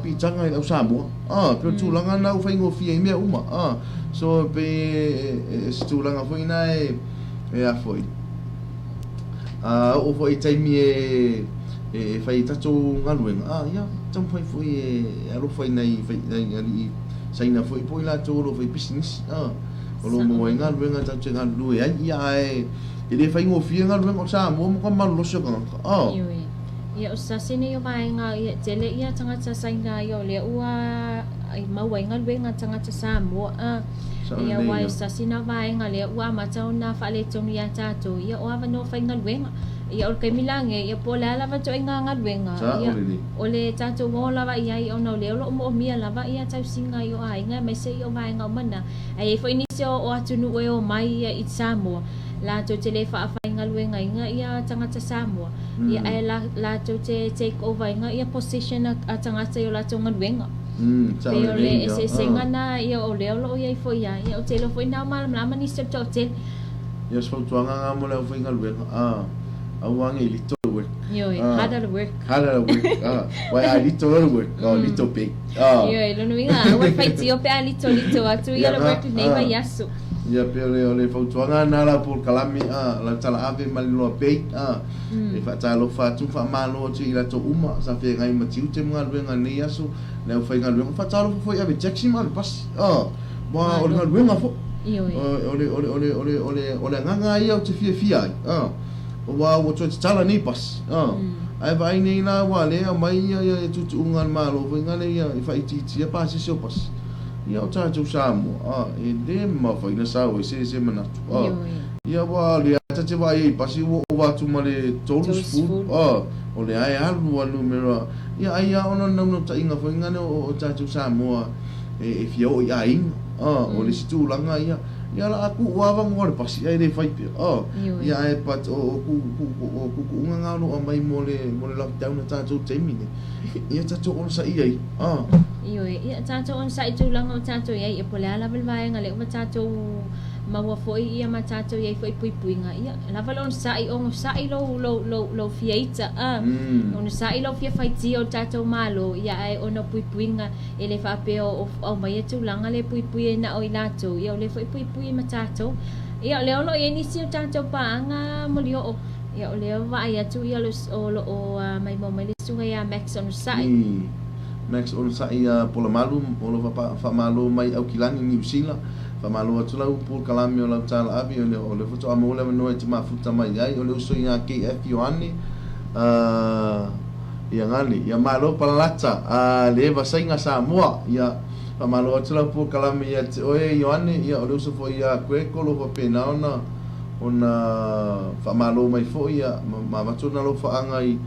piitaga i le au Samoa. A, pei o le tulaga lena ua faigofie ai mea uma. A, so e pei e se tulaga foi lena e e a foi. A oo foi i taimi e e fai ai tatou galuega, a ia, taumafai foi e alofa i nai alii Saina foi po o i latou o lo o fai pisinisi, a, o lo o maua ai galuega tatou te galulue ai, ia ae e le faigofie galuega o Samoa matua malolosi o tagata, a. Ioe. Ia o se tasi nei o vaega ia tele ia tagata Saina ia o lea ua maua ai galuega tagata Samoa, a. Ia aua o se tasi na o vaega lea ua amata ona faaletonu ia tatou, ia o avanoa faigaluega. Ia o le taimi lage, ia po o le a lava ituaiga galuega, ia o le tatou o lava i ai ona o lea o lo o moomia lava ia tausiga i o aiga aemaise i o vaega uma na. Ae i ai foi nisi o atunuu e omai ia i Samoa, latou te le faafaigaluegaina ia tagata Samoa, ia ae latou te take over ina ia position a tagata i o latou galuega. Pei o le eseesega na ia o lea o lo o i ai foi ia, ia ou te iloa foi na o malamalama nisi o le toatele. Ia o se fautuaga nga mo le aufaigaluega, a, aua nei lito le work. Ioe, harder le work. Harder le work, a, wai a lito le work, a, lito pay. A. Ioe, lona uiga, aua le faitio pe a lito lito atu ia le work lenei vaiaso. Ia, pei o le fautuaga na la polokalame, a, lau talaave ma le loa pay, a, e faatalofa atu ma faamalo atu i latou uma sa feagai ma tiute ma galuega i lenei aso, le aufaigaluega. Faatalofa foi ave taxi ma ave pasi, a, aua o le galuega foi. Ioe. O le, o le, o le, o le, o le, o le agaga ia ou te fiafia ai, a, aua ua toe tatala nei pasi, a, ae vaai nei la ua lea e aumai ia, ia tuutuuga a le Malo foi nale ia e faaitiitia pasese o pasi. Ia o tatou Samoa, a, e le mafai ona sao ai se, se manatu, a. Ioe. Ia aua o lea ta te vaai ai i pasi ua ova atu ma le 30, a, o lea e alu a numera, ia ai lava ona o le naunautaiga foi nale o tatou Samoa e fia oo i aiga, a, o le isi tulaga ia, ia o le a tuu lava avanoa le pasi ae le fai pea, a, ia ae but o tuutuuga na o lo o aumai mo le lockdown a tatou i le taimi lenei, ia tatou onosai ai, a. Ioe, ia tatou onosai i tulaga o tatou i ai, ia po o le a lava le vaega lea ua tatou maua foi ia ma tatou i ai foi puipuiga, ia lava le onosai, onosai lou, lou, lou, lou fia ita, a, onosai lou fia faitio i le tatou Malo, ia ae ona o puipuiga, E le faapea o aumaia tulaga le puipui ai na o i latou, ia o lea foi puipui ma tatou. Ia o lea o lo o i ai nisi o tatou paaga molioo, ia o lea vaai atu ia o lo o maimoa mai le susuga ia Max Onosai. I Max Onosai ia Polamalu o lo o faamalo mai Aukilani, Niu Sila. Faamalo atu lau polokalame o lau talaavi o lea faatoa maua le avanoa e te mafuta mai ai. O le uso ia KF Ioane. Ia ngani, ia malo palalata, a le vasaiga Samoa, ia faamalo atu lau polokalame ia te oe Ioane, ia o le uso foi ia Greg o lo o faapena ona ona faamalo mai foi ia ma avatu ona alofaaga i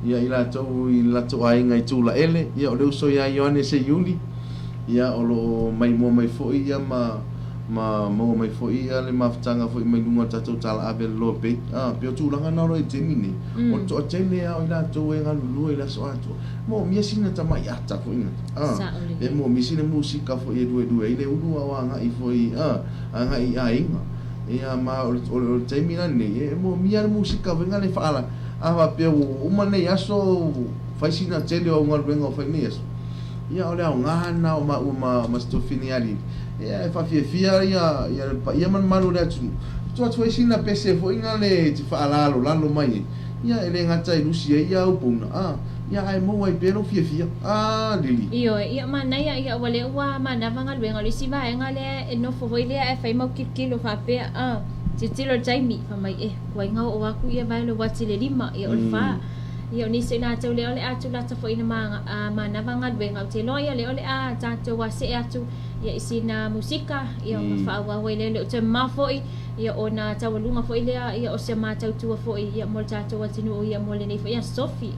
ia i latou i le latou aiga i Tulaele, ia o le uso ia Ioane Seiuli, ia o lo o maimoa mai foi ia ma ma maua mai foi le mafutaga foi mai luga o le tatou talaave a le Lower Bay. A, pei o tulaga na o lo o i ai i le taimi nei, o le toatele lava o i latou e galulue i le aso atoa, e moomia sina tamai ata foi na, a, e moomia sina musika foi e luelue ai le ulu a o agai foi, a, agai i aiga. Ia, ma o le, o le taimi la lenei, e moomia le musika foi na le faala, a faapea ua uma lenei aso, fai sina tele o au galuega o fai i lenei aso, ia o le aoga lena o maua ma, ma Sitofini Alili. Ia e faafiafia ia ia le paia ma le mamalu o le atunuu. Tuu atu ai sina pese foi na le te faalalolalo mai ai. Ia e le gata e lusi ai ia au pouna, a, ia ae maua ai pea lou fiafia. A, Lily. Ioe, ia manaia, ia ua lea ua manava galuega o le isi vaega lea e nofo foi lea ae fai mau kilokilo faapea, a, tilotilo i le taimi, fai mai, eh, kuai ga oo aku ia vae o le uati i le 5, ia o le 4. Ia o nisi o i latou lea o le a tulata foi ina manava galuega, ou te iloa ia lea o le a tatou see atu ia i sina musika ia ona faaauau ai lea, e le o toe mamao foi ia ona taualuga foi lea ia o si a matou tua foi ia mo le tatou atunuu ia mo lenei foi aso Tofi.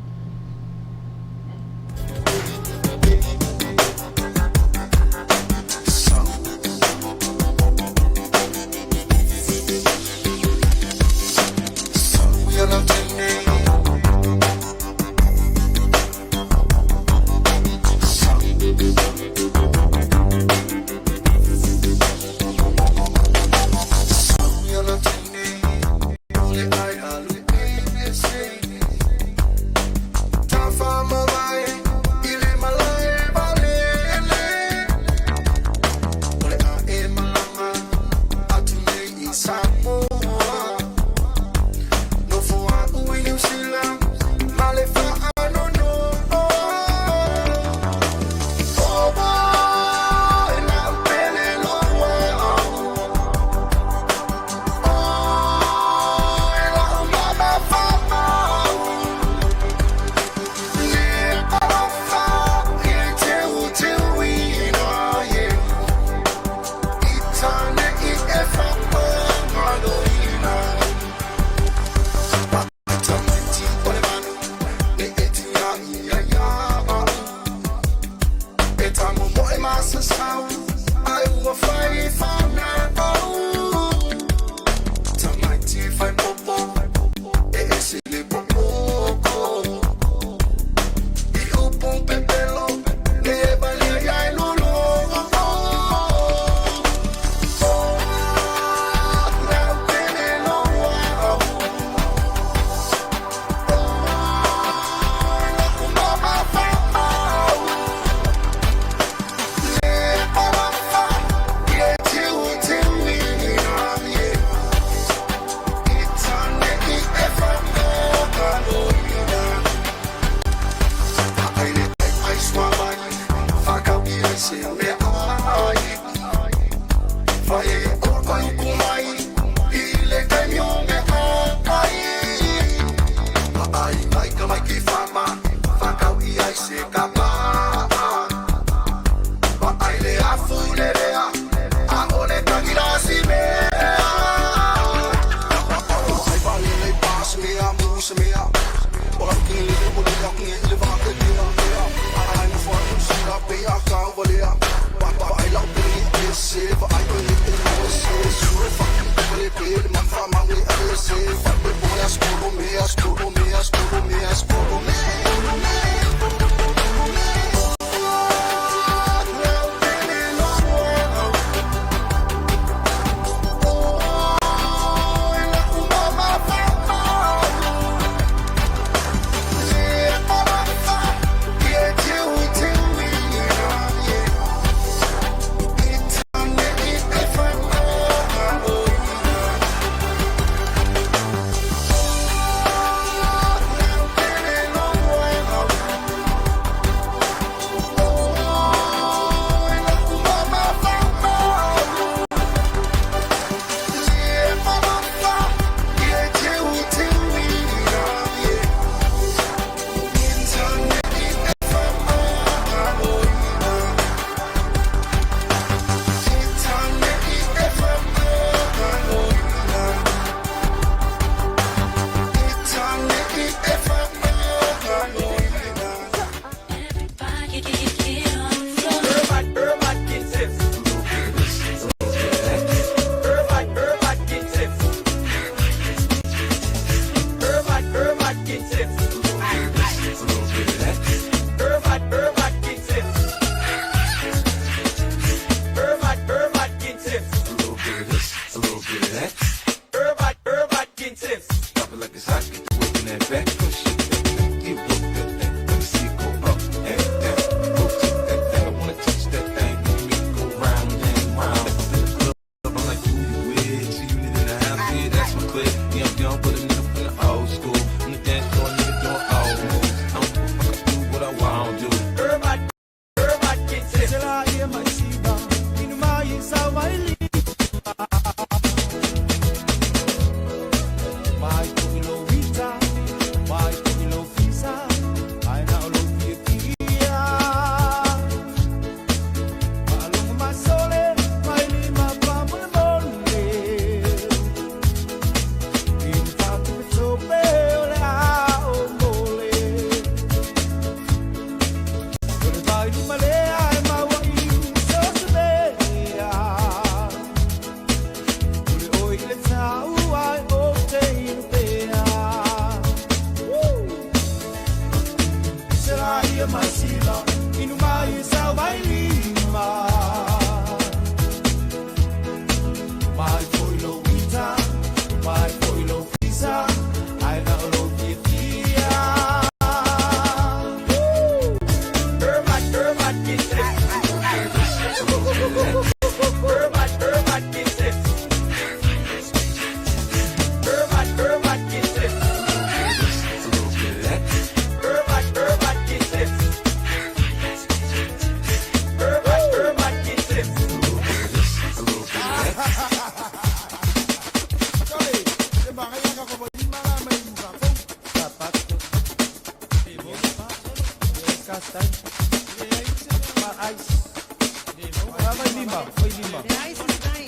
Leai se tai,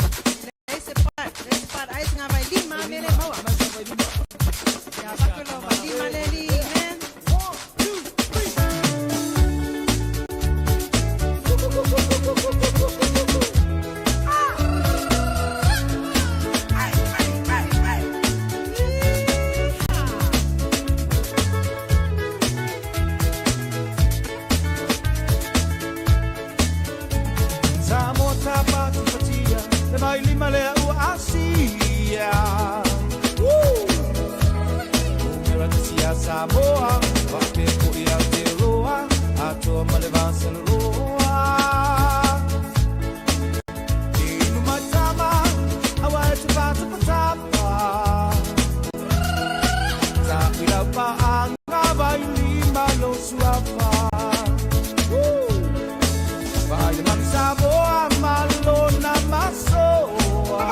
leai se pat, leai se pat ai nga vai lima me le maua. Ia vaku lo vai lima le li, man. Sa mo tapa tupatia, le mai lima lea ua asia. Woo! Mera tisia Samoa, wape ko i Aotearoa, atoa ma le vasaloloa. Inu mai tama, awa e te pātapatapa. Tāwira paanga vai lima lo suafa. Woo! Vai manu Samoa, malo na masoa.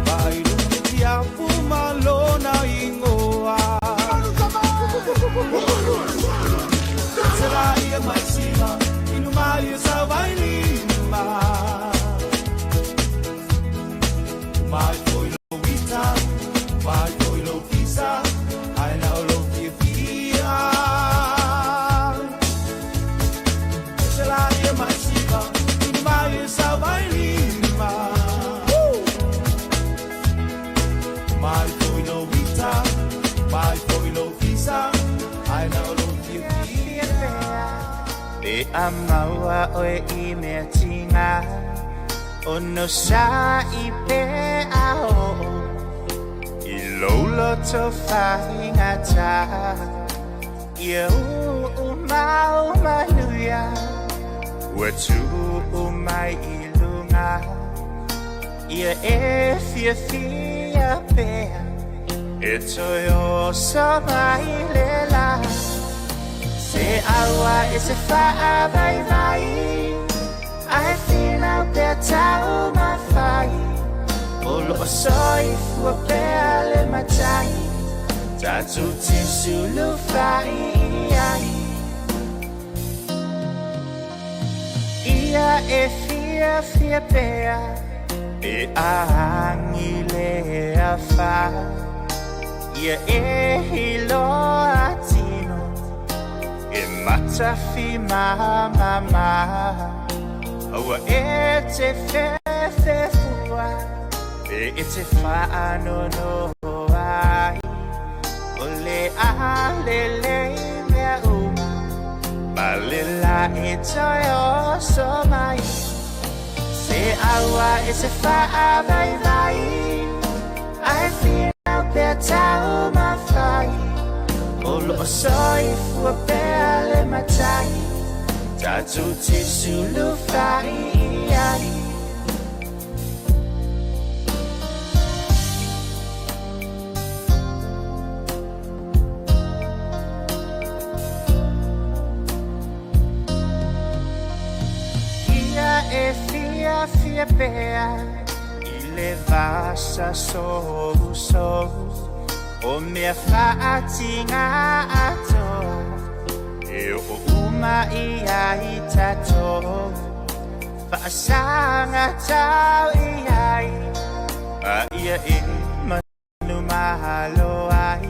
Vai lungi tiafu malo na ingoa. Sera ia mai sima, inu mai e sa vai lima. Mai foi lo ita, mai foi lo kisa, ai na o lo fia fia. Sera ia mai sima, inu mai e sa vai lima. Woo! Mai foi lo ita, mai foi lo kisa, ai na o lo fia fia. E a maua oe i mea tinga O no sa i pe a o I lolo to whaingata Ia u u mau manuia Ua tu u mai i lunga Ia e fia fia pea E toi o sa mai le la Se aua e se whaa vai vai Ai whina pea tau mawhai O lo o soi fua pea le matai Tatu te sulu whai ai Ia e fia fia pea E aangi le a wha Ia e hilo atino E matafi ma ma. Aua e te fefe fua E e te whaanono ai O le a le le mea uma Ma le la e toi o so mai Se aua e se whaa vai vai Ai whina pea tau mawhai O lo o soi fua pea le matai Tatu te sulu whai ai. Ia e fia fia pea I le vasa so so O mea whaatinga atoa E o uma i ai tatou Whaasanga tau i ai A ia e manu mahalo ai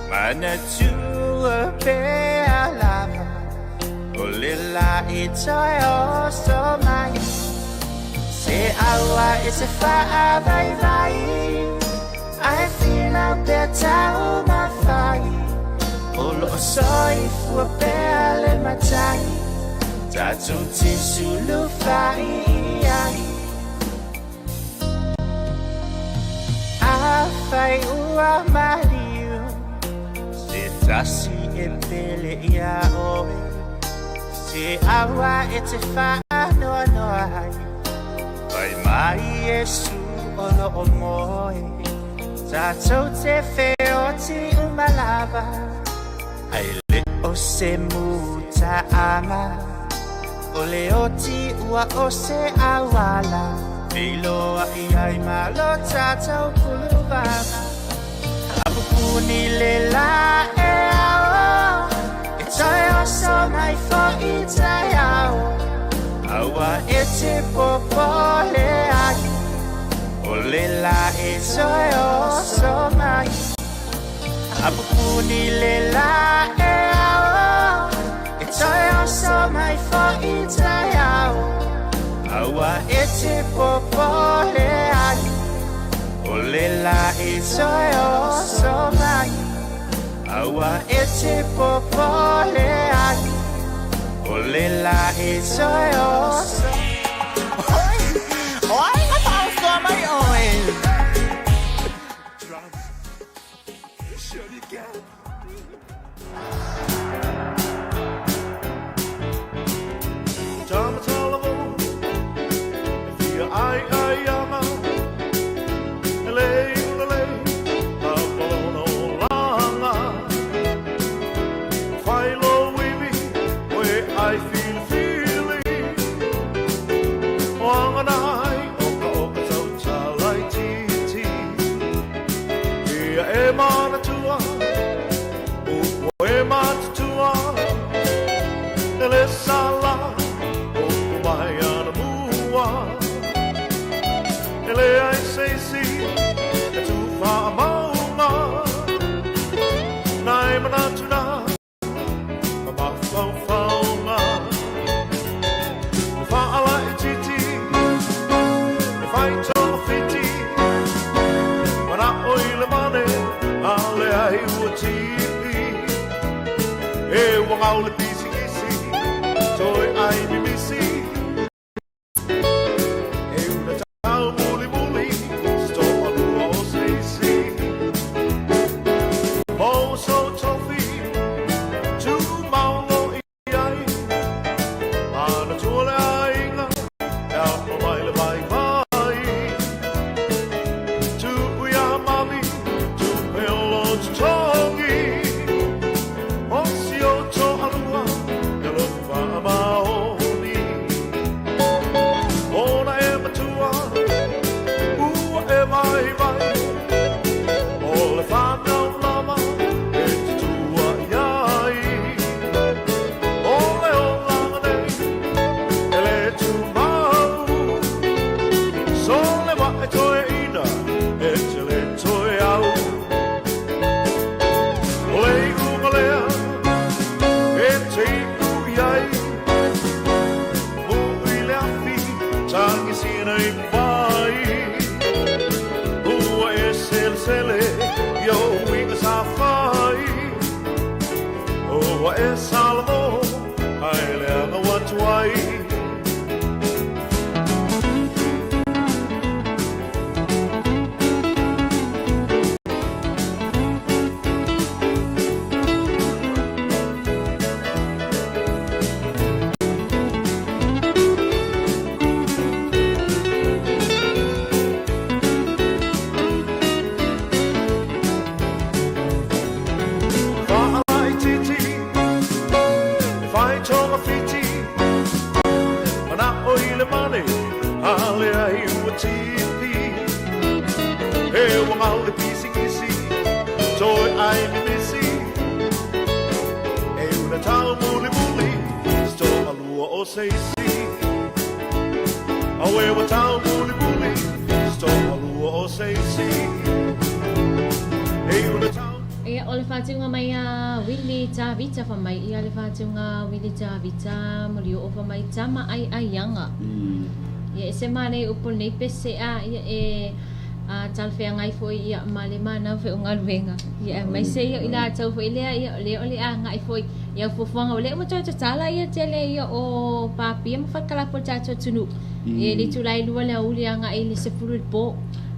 Mana tua pea lava O le la e toi o so mai Se aua e se whaa vai vai Ai whina pea tau mawhai O lo o soi fua pea le matai Tatu te sulu whai ai A whai ua mariu Se tasi e pele ia oe Se aua e te whaanoa noa ai Vai mai e su o lo o moe Tātou te wheoti umalava Ai le o se mutaanga O le oti ua o se awala Filoa i ai malo tātou kuluvava Apupuni le la e ao E la e toe oso mai A pupuni le la e ao E toe oso mai foʻi taeao Aua e te popole ai O le la e toe oso mai Aua e te popole ai O le la e toe oso Oi, nga fa'aosoa mai oe. Ia, o le faatiuga mai a Willie Tavita fa mai ia le faatiuga Willie Tavita molioo fa mai tama ai aiaga. Ia e se manei upu lenei pese a ia e a talafeagai foi ia ma le manau foi o galuega. Ia aemaise ia o i latou foi lea ia o lea o le agai foi ia fuafuaga o lea ua toe tatala ia tele ia o papia ma falekalapu o le tatou atunuu. Ia i le itula e 2 le aoauli agai i le 10 i le po.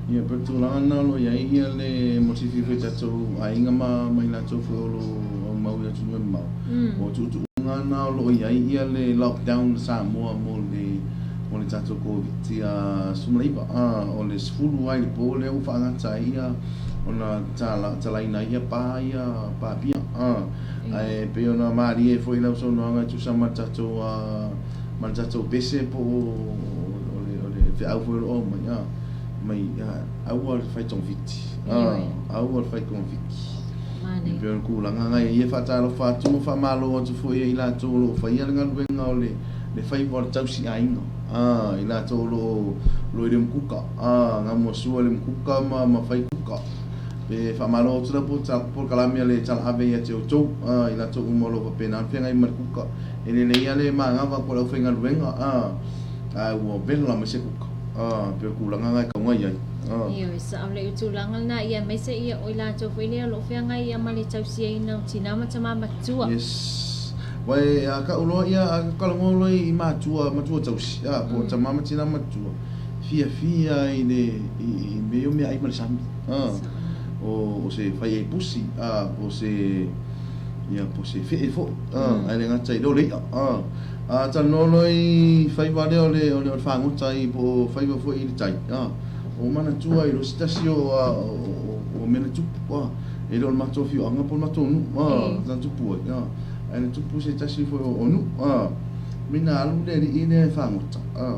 Ia, pei o le tulaga lena o lo o i ai ia le mo le silafia foi e tatou aiga ma ma i latou foi o lo o aumau i atunuu e mamao, o tuutuuga na o lo o i ai ia le lockdown a Samoa mo le mo le tatou Koviti 19. O le 10 lava i le po lea ua faagata ai ia ona tala talaina ai ia pa ia papia. Ae pei ona malie foi lau saunoaga e tusa ma le tatou ma le tatou pese po o le o le feau foi o lo o aumai mai aua le fai togafiti aua le fai togafiti. E pei o le tulaga na ia faatalofa atu ma faamalo atu foi ia i latou o lo o faia le galuega o le le faiva o le tausiaiga a i latou o loo o loo i le umukuka a gamuasua i le umukuka ma ma fai kuka pe faamalo atu la polokalame a le talaave ia te outou a i latou uma o loo faapena ona feagai ma le kuka e lelei a le manava atu a le aufaigaluega a ae ua vela mai se kuka a pei o le tulaga na e tau ona iai a. Ioe, sao lea i tulaga lena ia aemaise ia o i latou foi lea o lo o feagai ia ma le tausiaina o tina ma tama matua. Yes. Wa e a kau loa ia a talanoa loa i matua, matua tausi, a po o tama ma tina matua, fiafia i le i mea ia o meaai ma le sami. A o se fai ai pusi, a po o se ia po o se fee foi, a ae le gata i lea o le i'a. A a talanoa loa i faiva lea o le o le fagota ai po o faiva foi i le tai, a o manatua i loa se tasi o o mea na tupu, a e le o le matou afioaga po o le matou nuu, a na tupu ai, a ae na tupu se tasi foi o nuu, a mina alu le alii lea e fagota, a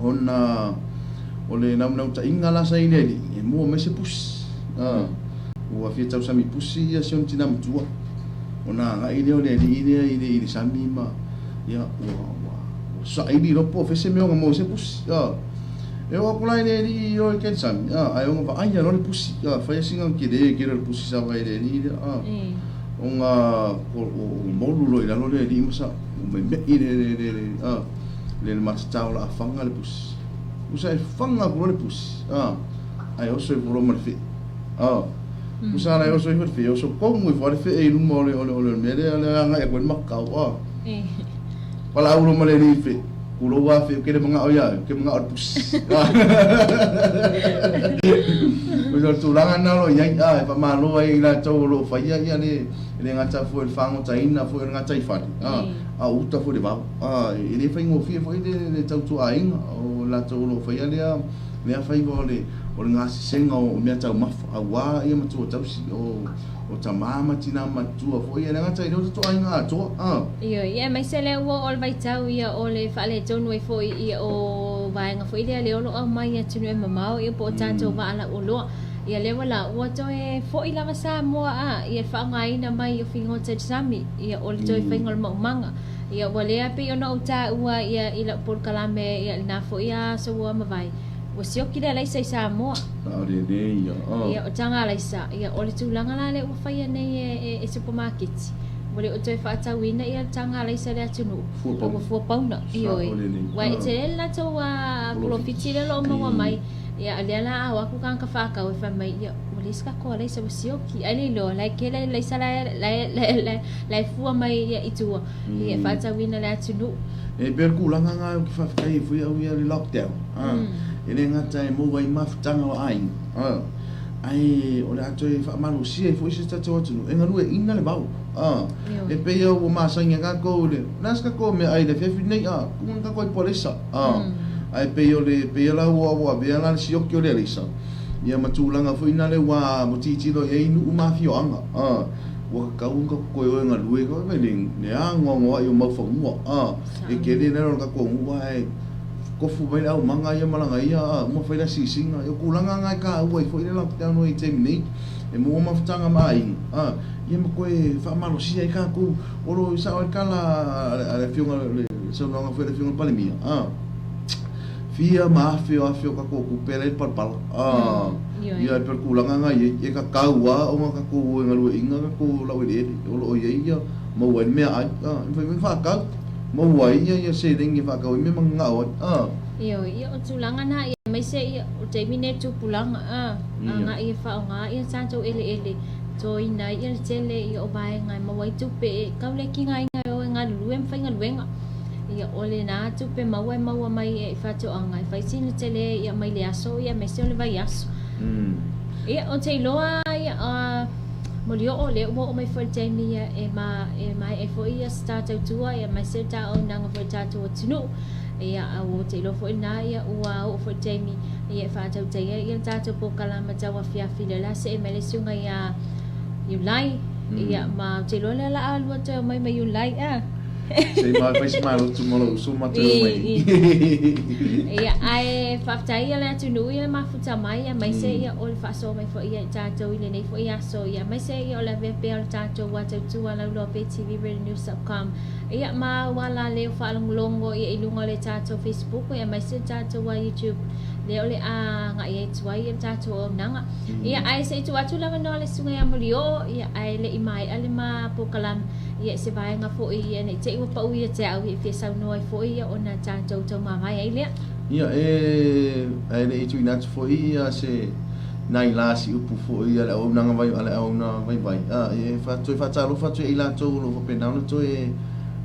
ona o le naunautaiga la sa i le alii e mua mai se pusi, a ua fia tausami pusi ia si ona tina matua, ona agai lea o le alii lea i le i le sami ma ia ua ua ua saili loa po o fea se mea ona maua ai se pusi, a e oo atu la i le alii i o i Kensami, a ae ona vaaia loa le pusi, a fai sina tele tele o le pusi sa vaai i le alii lea, a ona molu loa i lalo le alii ma sa meimei le le le le a le le matatao o le a faga le pusi. Usa e faga atu loa le pusi, a ae oso ifo loa ma le fee, a usa la e oso ifo le fee, oso tonu ifo lava le fee i luma o le o le o le mea lea e agai atu ai le makau, a valaau loa ma le alii i le fee, Tulou a fee, ou te le manao ia oe, ou te manao i le pusi. O le tulaga lena o lo o i ai, a e faamalo ai i latou o lo o faia ia le e le gata foi o le fagotaina foi o le gataifale, a a o uta foi i le vao. A e le faigofie foi le le tautuaina o latou o lo o faia lea lea faiva o le o le gasesega o mea taumafa aua ia matua tausi o o tama ma tina matua foi e le gata i lea o tautuaina atoa. A. Ioe, ia aemaise lea ua oo le vaitau ia o le faaletonu ai foi ia o vaega foi lea lea o lo o aumai i atunuu e mamao ia po o tatou vaa lauoloa. Ia lea ua la ua toe foi lava Samoa a ia le faaaogaina mai o figota i le sami ia o le toe faiga o le maumaga. Ia ua lea pei ona ou taua ia i lau polokalame ia lena foi aso ua mavae ua sioki le alaisa i Samoa. Saolele ia. Ia o taga alaisa ia o le tulaga la lea ua faia nei e e supamaketi ua le o toe faatauina ia le taga alaisa i le atunuu a ua fua pauna. Ioe. Ua e tele le latou polofiti lea o lo o maua mai. Ia o lea la a o atu tagata faatau e fai mai ia ua leai se tatou alaisa ua sioki ai le iloa la e tele alaisa la e la e fua mai ia i tua ia e faatauina i le atunuu. E pei o le tulaga lena ou te faafetai ai foi au ia i le lockdown e le gata e maua ai mafutaga o aiga ae o le a toe faamalosia ai foi si o tatou atunuu e galueaiina le vao e pei ua masani a tatou i le o le a se tatou meaai i le afiafi lenei tumu na tatou ai po alaisa Ae pei o le pei la ua ua avea la le sioki o le alaisa ia ma tulaga foi na le ua ua tilotilo i ai nuu ma afioaga a ua tatau ona tatou toe o e galue foi le le anoanoai o mau fanua a e tele le o le tatou nuu ae tofu mai le aumaga ia ma lana ia a uma fai le asiasiga. O tulaga na e taua ai foi le lockdown i le taimi nei e maua mafutaga ma aiga a ia ma toe faamalosia ai tatou O lo o sao ai le tala a le Afioga le saunoaga foi a le Afioga i le Palemia, a fia ma afe o afe o tatou tupe la e i le palapala, a ia e pei o le tulaga lena e i ai, e tatau lava ona tatou o e galueaiina tatou laueleele o lo o i ai ia maua ai le meaai, a e mafai foi ona faatau, maua ai ia seleni e faatau ai mea mananao ai, a. Ioe, ia o tulaga na ia aemaise ia o taimi nei tupulaga, a agai e faaaoga ia tatou eleele Toina ai le tele ia o vaega e maua ai tupe e kau le kigaina e o e galulue ma faigaluega. Ia o lena tupe maua e maua mai e i faatoaga e fai sina tele ia mai le aso ia aemaise o le vaiaso. Ia ou te iloa ia molioo lea ua oo mai foi le taimi ia e ma e maeae foi ia se ta tautua ia aemaise le ta auaunaga foi i le tatou atunuu. Ia a ua ou te iloa foi lena ia ua oo foi le taimi ia e faatautaia ai ia le tatou polokalame tauafiafi lea o le a see mai le susuga ia Iulai. Ia ma ou te iloa lea o le a lua toe omai ma Iulai a. Se i ma fai se malotu ma lou uso ma toe o mai nei. Ia, ae faafetai ia le atunuu ia le mafuta mai, aemaise ia o le faasoa mai foi ia i tatou i lenei foi aso, ia aemaise ia o le avea pea o le tatou tautua lauloa pe tvradionews.com, ia ma auala leo faalogologo ia i luga o le tatou Facebook, ia aemaise le tatou YouTube, lea o le a agai atu ai ia le tatou auaunaga. Ia, ae se i tuu atu le avanoa i le Susuga ia Molioo, ia ae le i maea le ma polokalame, ia i se vaega foi ia ne i te i ua pau ia te au ia e fia saunoa ai foi ia ona tatou taumavae ai lea. Ia, e, ae le i tuuina atu foi ia se nai la si upu foi a le auaunaga vai, a le auauna vaivai, a, e fa, toe faatalofa atu ia i latou o lo o faapena ona toe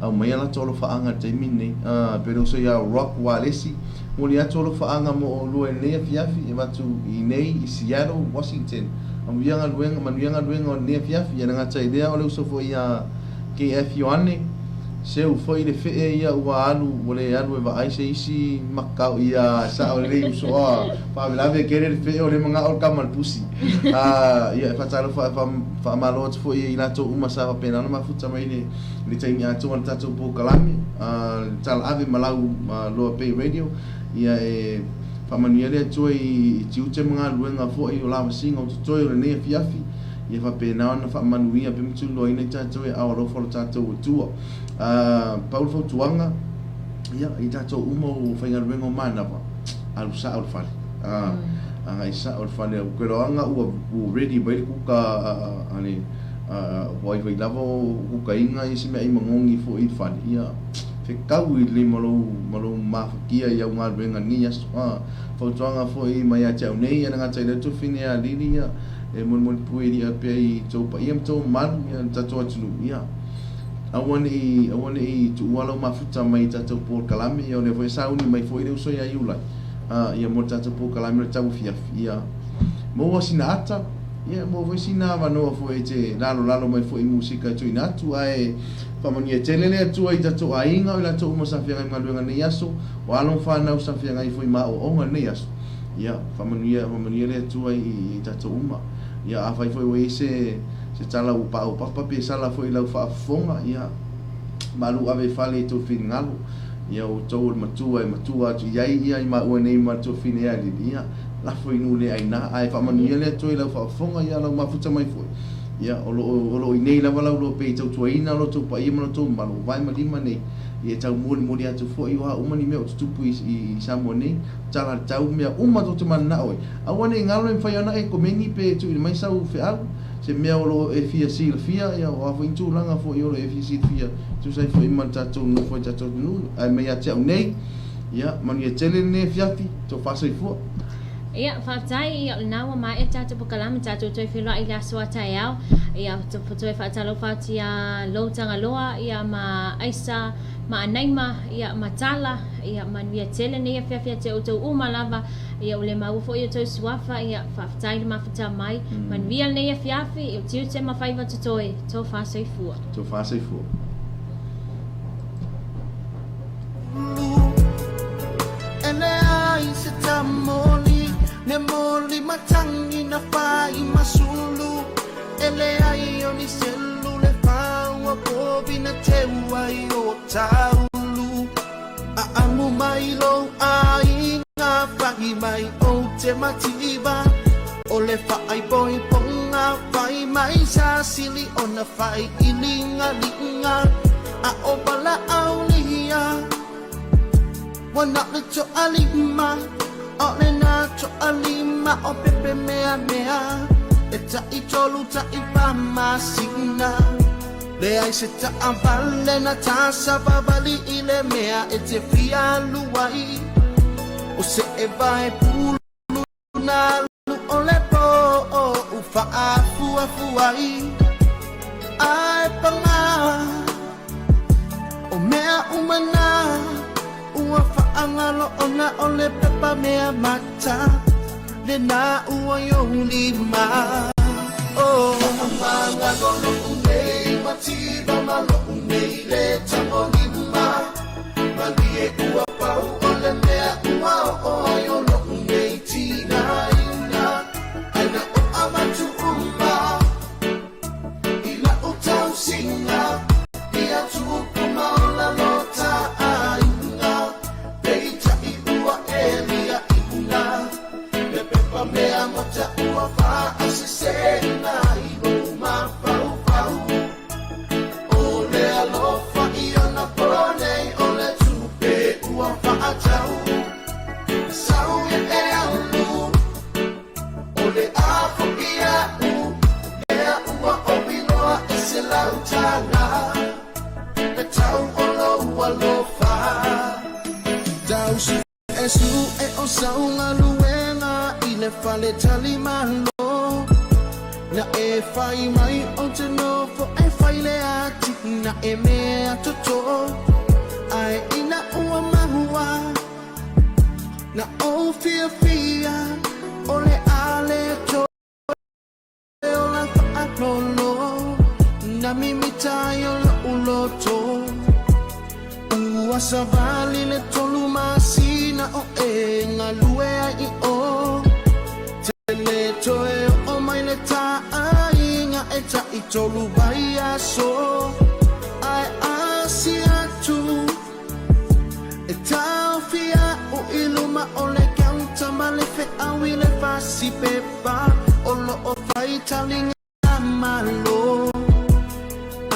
aumai a latou alofaaga i le taimi lenei. A, pe le uso ia Rock Ualesi, momoli atu alofaaga mo oulua i lenei afiafi, e avatu i inei i Seattle, Washington. Manuia galuega, manuia galuega o lenei afiafi. Ia le gata i lea, o le uso foi ia KF Ioane, seu foi le fee ia ua alu, ua le alu e vaai se isi makau, ia sao lelei uso a, faalavelave tele le fee o le manao le tama le pusi. A, ia e faatalofa, e faamalo atu foi i latou uma sa faapena ona mafuta mai le, le taimi atoa o le tatou polokalame, a, le talaave ma lau Loa Bay Radio, ia e faamanuia le Atua i tiute ma galuega foi o lavasiga o totoe o lenei afiafi, ia faapena ona faamanuia pe ma tuliloaina i tatou e aao alofa o lo tatou Atua. A, pau le fautuaga, ia, i tatou uma o faigaluega o manava, alu sao le fale. A, agai sao le fale, au keloaga ua, ua ready mai le kuka a, a, a le, a, ua vaivai lava o kukaina ia se meaai magogi foi i le fale, ia, fekau i lelei ma lou, ma lou mafatia i au galuega i lenei aso. A, fautuaga foi mai ia te au nei, ia le gata i lea tofine a Lili, ia, e molimoli pue i pea i tou paia ma tou mamalu, ia, le tatou atunuu, ia, aua ne i, aua ne i tuua lau mafuta mai i tatou polokalame, ia, o lea foi e sauni mai foi le uso ia Iulai, a, ia, mo le tatou polokalame o le tauafiafi, ia, maua sina ata, ia, maua foi sina avanoa foi e te lalolalo mai foi i musika e tuuina atu, ae faamanuia tele le Atua i tatou aiga, o i latou uma sa feagai ma galuega i lenei aso, o alo ma fanau sa feagai foi ma aoaoga i lenei aso. Ia, faamanuia, faamanuia le Atua i, i tatou uma. Ia, afai foi ua i ai se, se tala ua paopapa pe sala foi i lau faafofoga, ia, malu ave i fale i tou finagalo. Ia, o outou o le matua e matua atu i ai ia i maua nei ma le tuafine ia Lili, ia, lafo i nuu le aina, ae faamanuia le Atua i lau faafofoga, ia, lau mafuta mai foi. Ia, o lo o, o lo o i nei lava lau loa pei tautuaina lo outou paia ma lo outou mamalu, o vae ma lima nei, ia e tau molimoli atu foi o a uma ni mea o tutupu i, i Samoa nei, tala le tau, mea uma tou te mananao ai. Aua ne i galo e mafai ona e komeni pe tuuina mai sau feau, se mea o lo o e fia silafia, ia o a foi ni tulaga foi o lo o e fia silafia e tusa ai foi ma le tatou nofo ai tatou atunuu, ae mai ia te au nei, ia, manuia tele lenei afiafi, tofa soifua. Ia, faafetai, ia, o lena ua maea le tatou polokalame, tatou toe feiloai i le aso a taeao. Ia, toe faatalofa atu ia Lou Tagaloa, ia, ma Aisa, ma Anaima, ia, ma Tala, ia, manuia tele nei afiafi ia te outou uma lava. Ia, ua le maua foi outou suafa, ia, faafetai le mafuta mai. Manuia lenei afiafi, o tiute ma faiva totoe, tofa soifua. Tofa soifua. E leai se tamoli ne moli matangi na fai masulu E leai o ni selu le faua povi na teu ai o taulu A amu mai lou aiga fahi mai o te mativa O le faaipoipoga fai mai sa sili ona fai iliga liga A o valaau lia Ua na o le toalima O le na toalima o pepe mea mea E tai tolu tai fa masina Leai se taavale na tasavavali i le mea e te fia alu ai O se eva e pulu na alu o le po u faafuafu ai Ae paga o mea uma na ua faagalo ona o le pepa mea mata lena ua i ou lima. Oh. Faamagalo lo'u nei mativa ma lo'u nei le tagolima Malie ua pau o le mea ua oo ai o lo'u nei tinaina Ai na o avatu uma i la'u tausiga ia tupu ma ola. tālā Le tau o lou alofa Tausi e su e o saugaluega i le faletalimalo Na e fai mai o te nofo e fai le ati na e mea toto Ae ina ua mahua na ou fiafia o le a le toe ola faalolo na mimita ai o lo'u loto Ua savali le tolu masina o e galue ai i o Te le toe oo mai le taaiga e taitolu vaiaso Ae asi atu e taofi a'u i luma o le kaunta ma le fe'au i le fasi pepa o lo'o fai taliga malo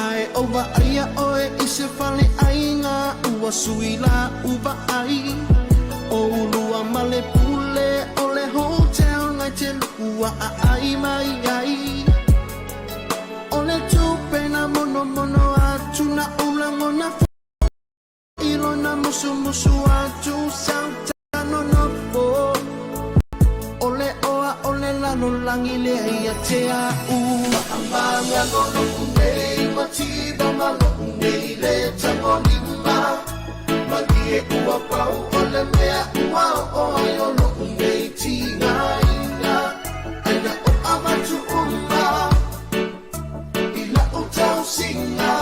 Ae ou vaaia oe i se faleaiga ua sui la'u vaai O ulua ma le pule o le hotel ngai te lua aai mai ai O le tupe na monomono atu na ou lagona fo'i lona musumusu atu sauta nonofo O le oa o le lalolagi lea ia te a'u Faamagalo lo'u nei mativa ma lo'u nei le tagolima Malie ua pau o le mea ua oo ai o lo'u nei tigaina Ai na o avatu uma i la'u tausiga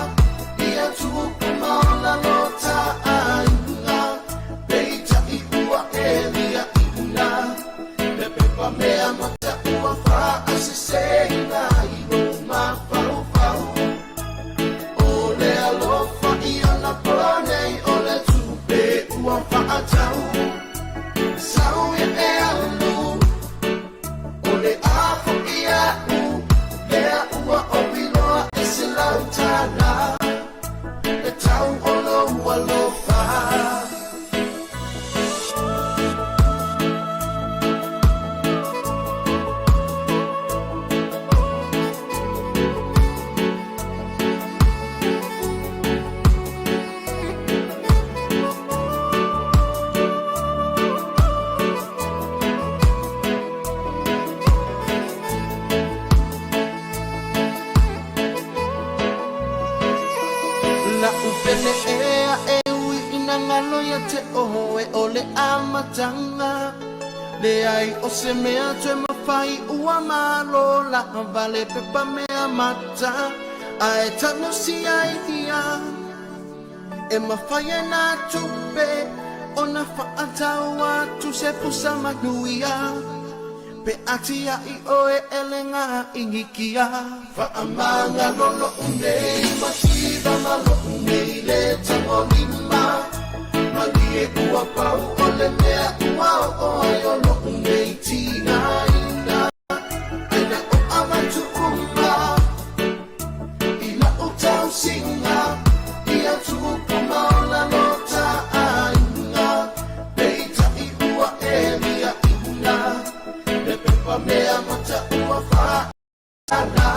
ia tupu ma ona lota aiga Peita'i ua e lia'iina le pepa mea mata ua fa'aseseina i lou mafaufau O le alofa i ona ponei o le tupe ua fa'atau Sau ia e alu o le a fo'i a'u lea ua opiloa e $100 Le tau o lou alofa. La'u pele ea e ui ina galo ia te oe o le amataga Leai o se mea toe mafai ua malo lava le pepa mea mata Ae talosia ia e mafai e nā tupe ona fa'atau atu se pusa manuia Pe atia'i oe e le ga'igikia Fa'amagalo lo'u nei mativa ma lo'u nei le tagolima Malie ua pau o le mea ua oo ai o lo'u nei tigaina Ai na o avatu uma i la'u tausiga ia tupu ma ona lota aiga Peita'i ua e lia'iina le pepa mea mata ua fa'ala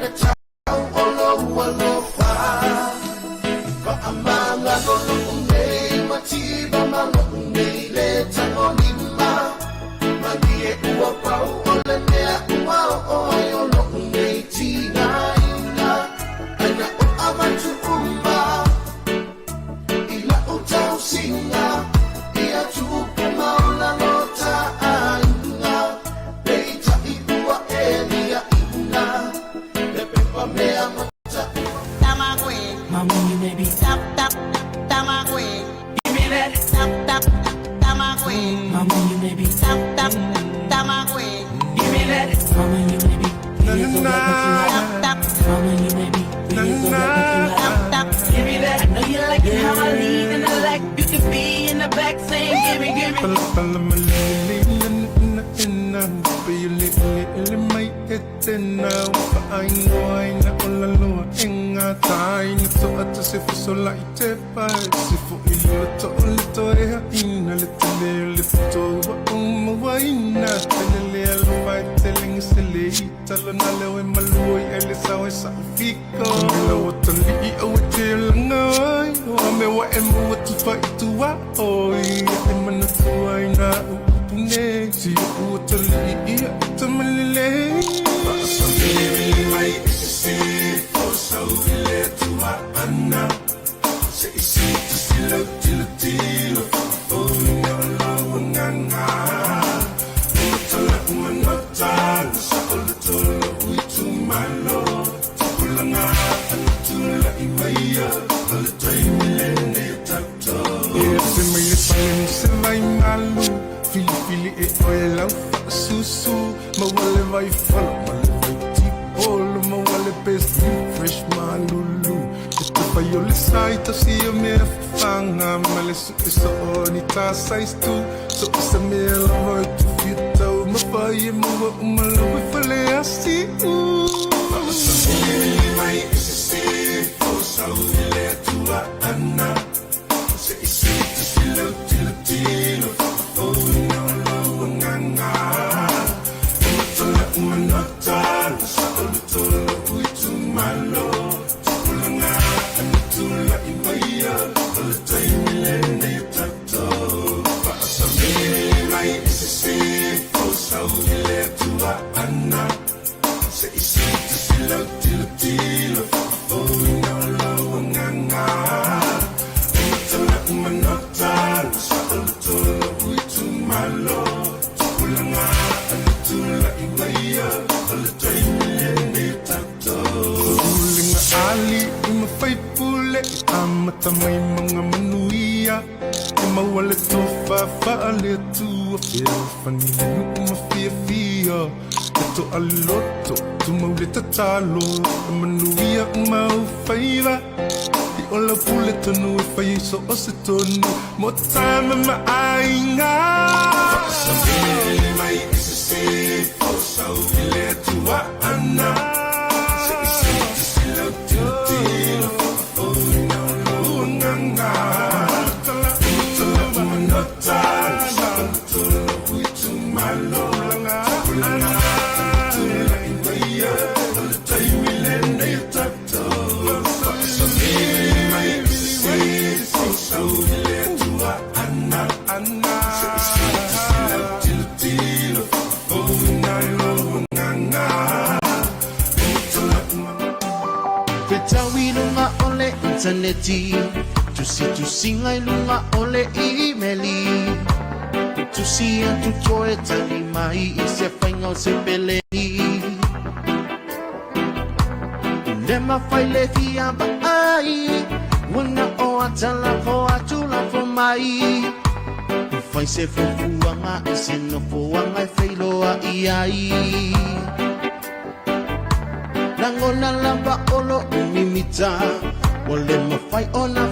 Le tau o lou alofa Fa'amagalo lo'u nei mativa ma lo'u nei le tagolima Malie ua pau o le mea ua oo ai o lo'u nei tigaina Ai na o avatu uma i la'u tausiga ia tupu ma ona lota aiga Peita'i ua e lia'iina le pepa mea mata Mama, you may be Tap tap tamagwe. Give me that. Tap tap tamagwe. Mama, you may be Tap tap tamagwe. Give me that. Mama, you may be 3 years old, but you Tap hot. tap Mama, you may be 3 years old, but you hot. tap tap. Give me that. I know you like it how I lean in the lack. You could be in the back saying, give me, give me. tena Whaaingoa o laloa enga Taina toa ta se fusola i te pai Se fo i leo to o le toe ina Le te leo le puto wa uma waina Tele lea lo vai te lengi se le i Talo na leo e malua i ele sao e sa ufiko Mila wa tali i au e te langa ai O me wa e mua tu whai tua oi E mana tua i nā upune Si u tali i ia i ta malele Whaasamiri mai e se sifo Sau i le tua ana Se isi tu silo tilo tilo Whaafoina o lau nganga Umatala umanota Sa o le tolo ui tumalo Tupulanga ana tula i maia O le taimi lene o tatou E se mai le pale mo se vai malu Fili fili e oe lau whaasusu Mawale vai fala, male vai tipolo Mawale best new fresh malulu E te whai o le sai tasi o mea whawhanga Male su e so o ni tā size tu So o se mea lava e tu whitau Mawhai e mua o malo e whale asi u Whaasamiri mai e se sifo Sau i le atua ana Se isi tu silo tilo tilo Whaafoina o lau nganga Umatala umanota Sa o le tolo ui tumalo Tupulanga ana tula i maia O le taimi lene o tatou Whaasamiri mai e se sifo Sau i le atua ana Se isi tu silo tilo tilo Whaafoina o lau nganga Umatala umanota Sa o le tolo ui tumalo Tupulanga ana tula i maia O le taimi lene o tatou Ulinga ali i mafaipule Amata mai mga manuia E maua le tofa whaale atua Fea whani le nuu mawhia fia E to aloto tu maule tatalo E manuia umau whaiva I ola pule tonu e whai so o se tonu Mo tama ma ainga Whaasamiri mai e se sifo Sau i le atua ana Se isi tu silo tilo tilo Whaafoina o lau nganga Umatala umanota Sa o le tolo ui tumalo Tupulanga tula i maia O le taimi lene o tatou Whaasamiri mai e se sifo Sau i le atua ana Se isi tu silo tilo tilo Whaafoina o lau nganga Umatala Fetau i luga o le intaneti Tusitusiga i luga o le imeli Tusi atu toe tali mai i se faiga o se peleni Le mafai le fia vaai Ua na o ata lafo atu lafo mai Fai se fuafuaga i se nofoaga e feiloai ai Lagona lava o lo'u mimita Ua le mafai ona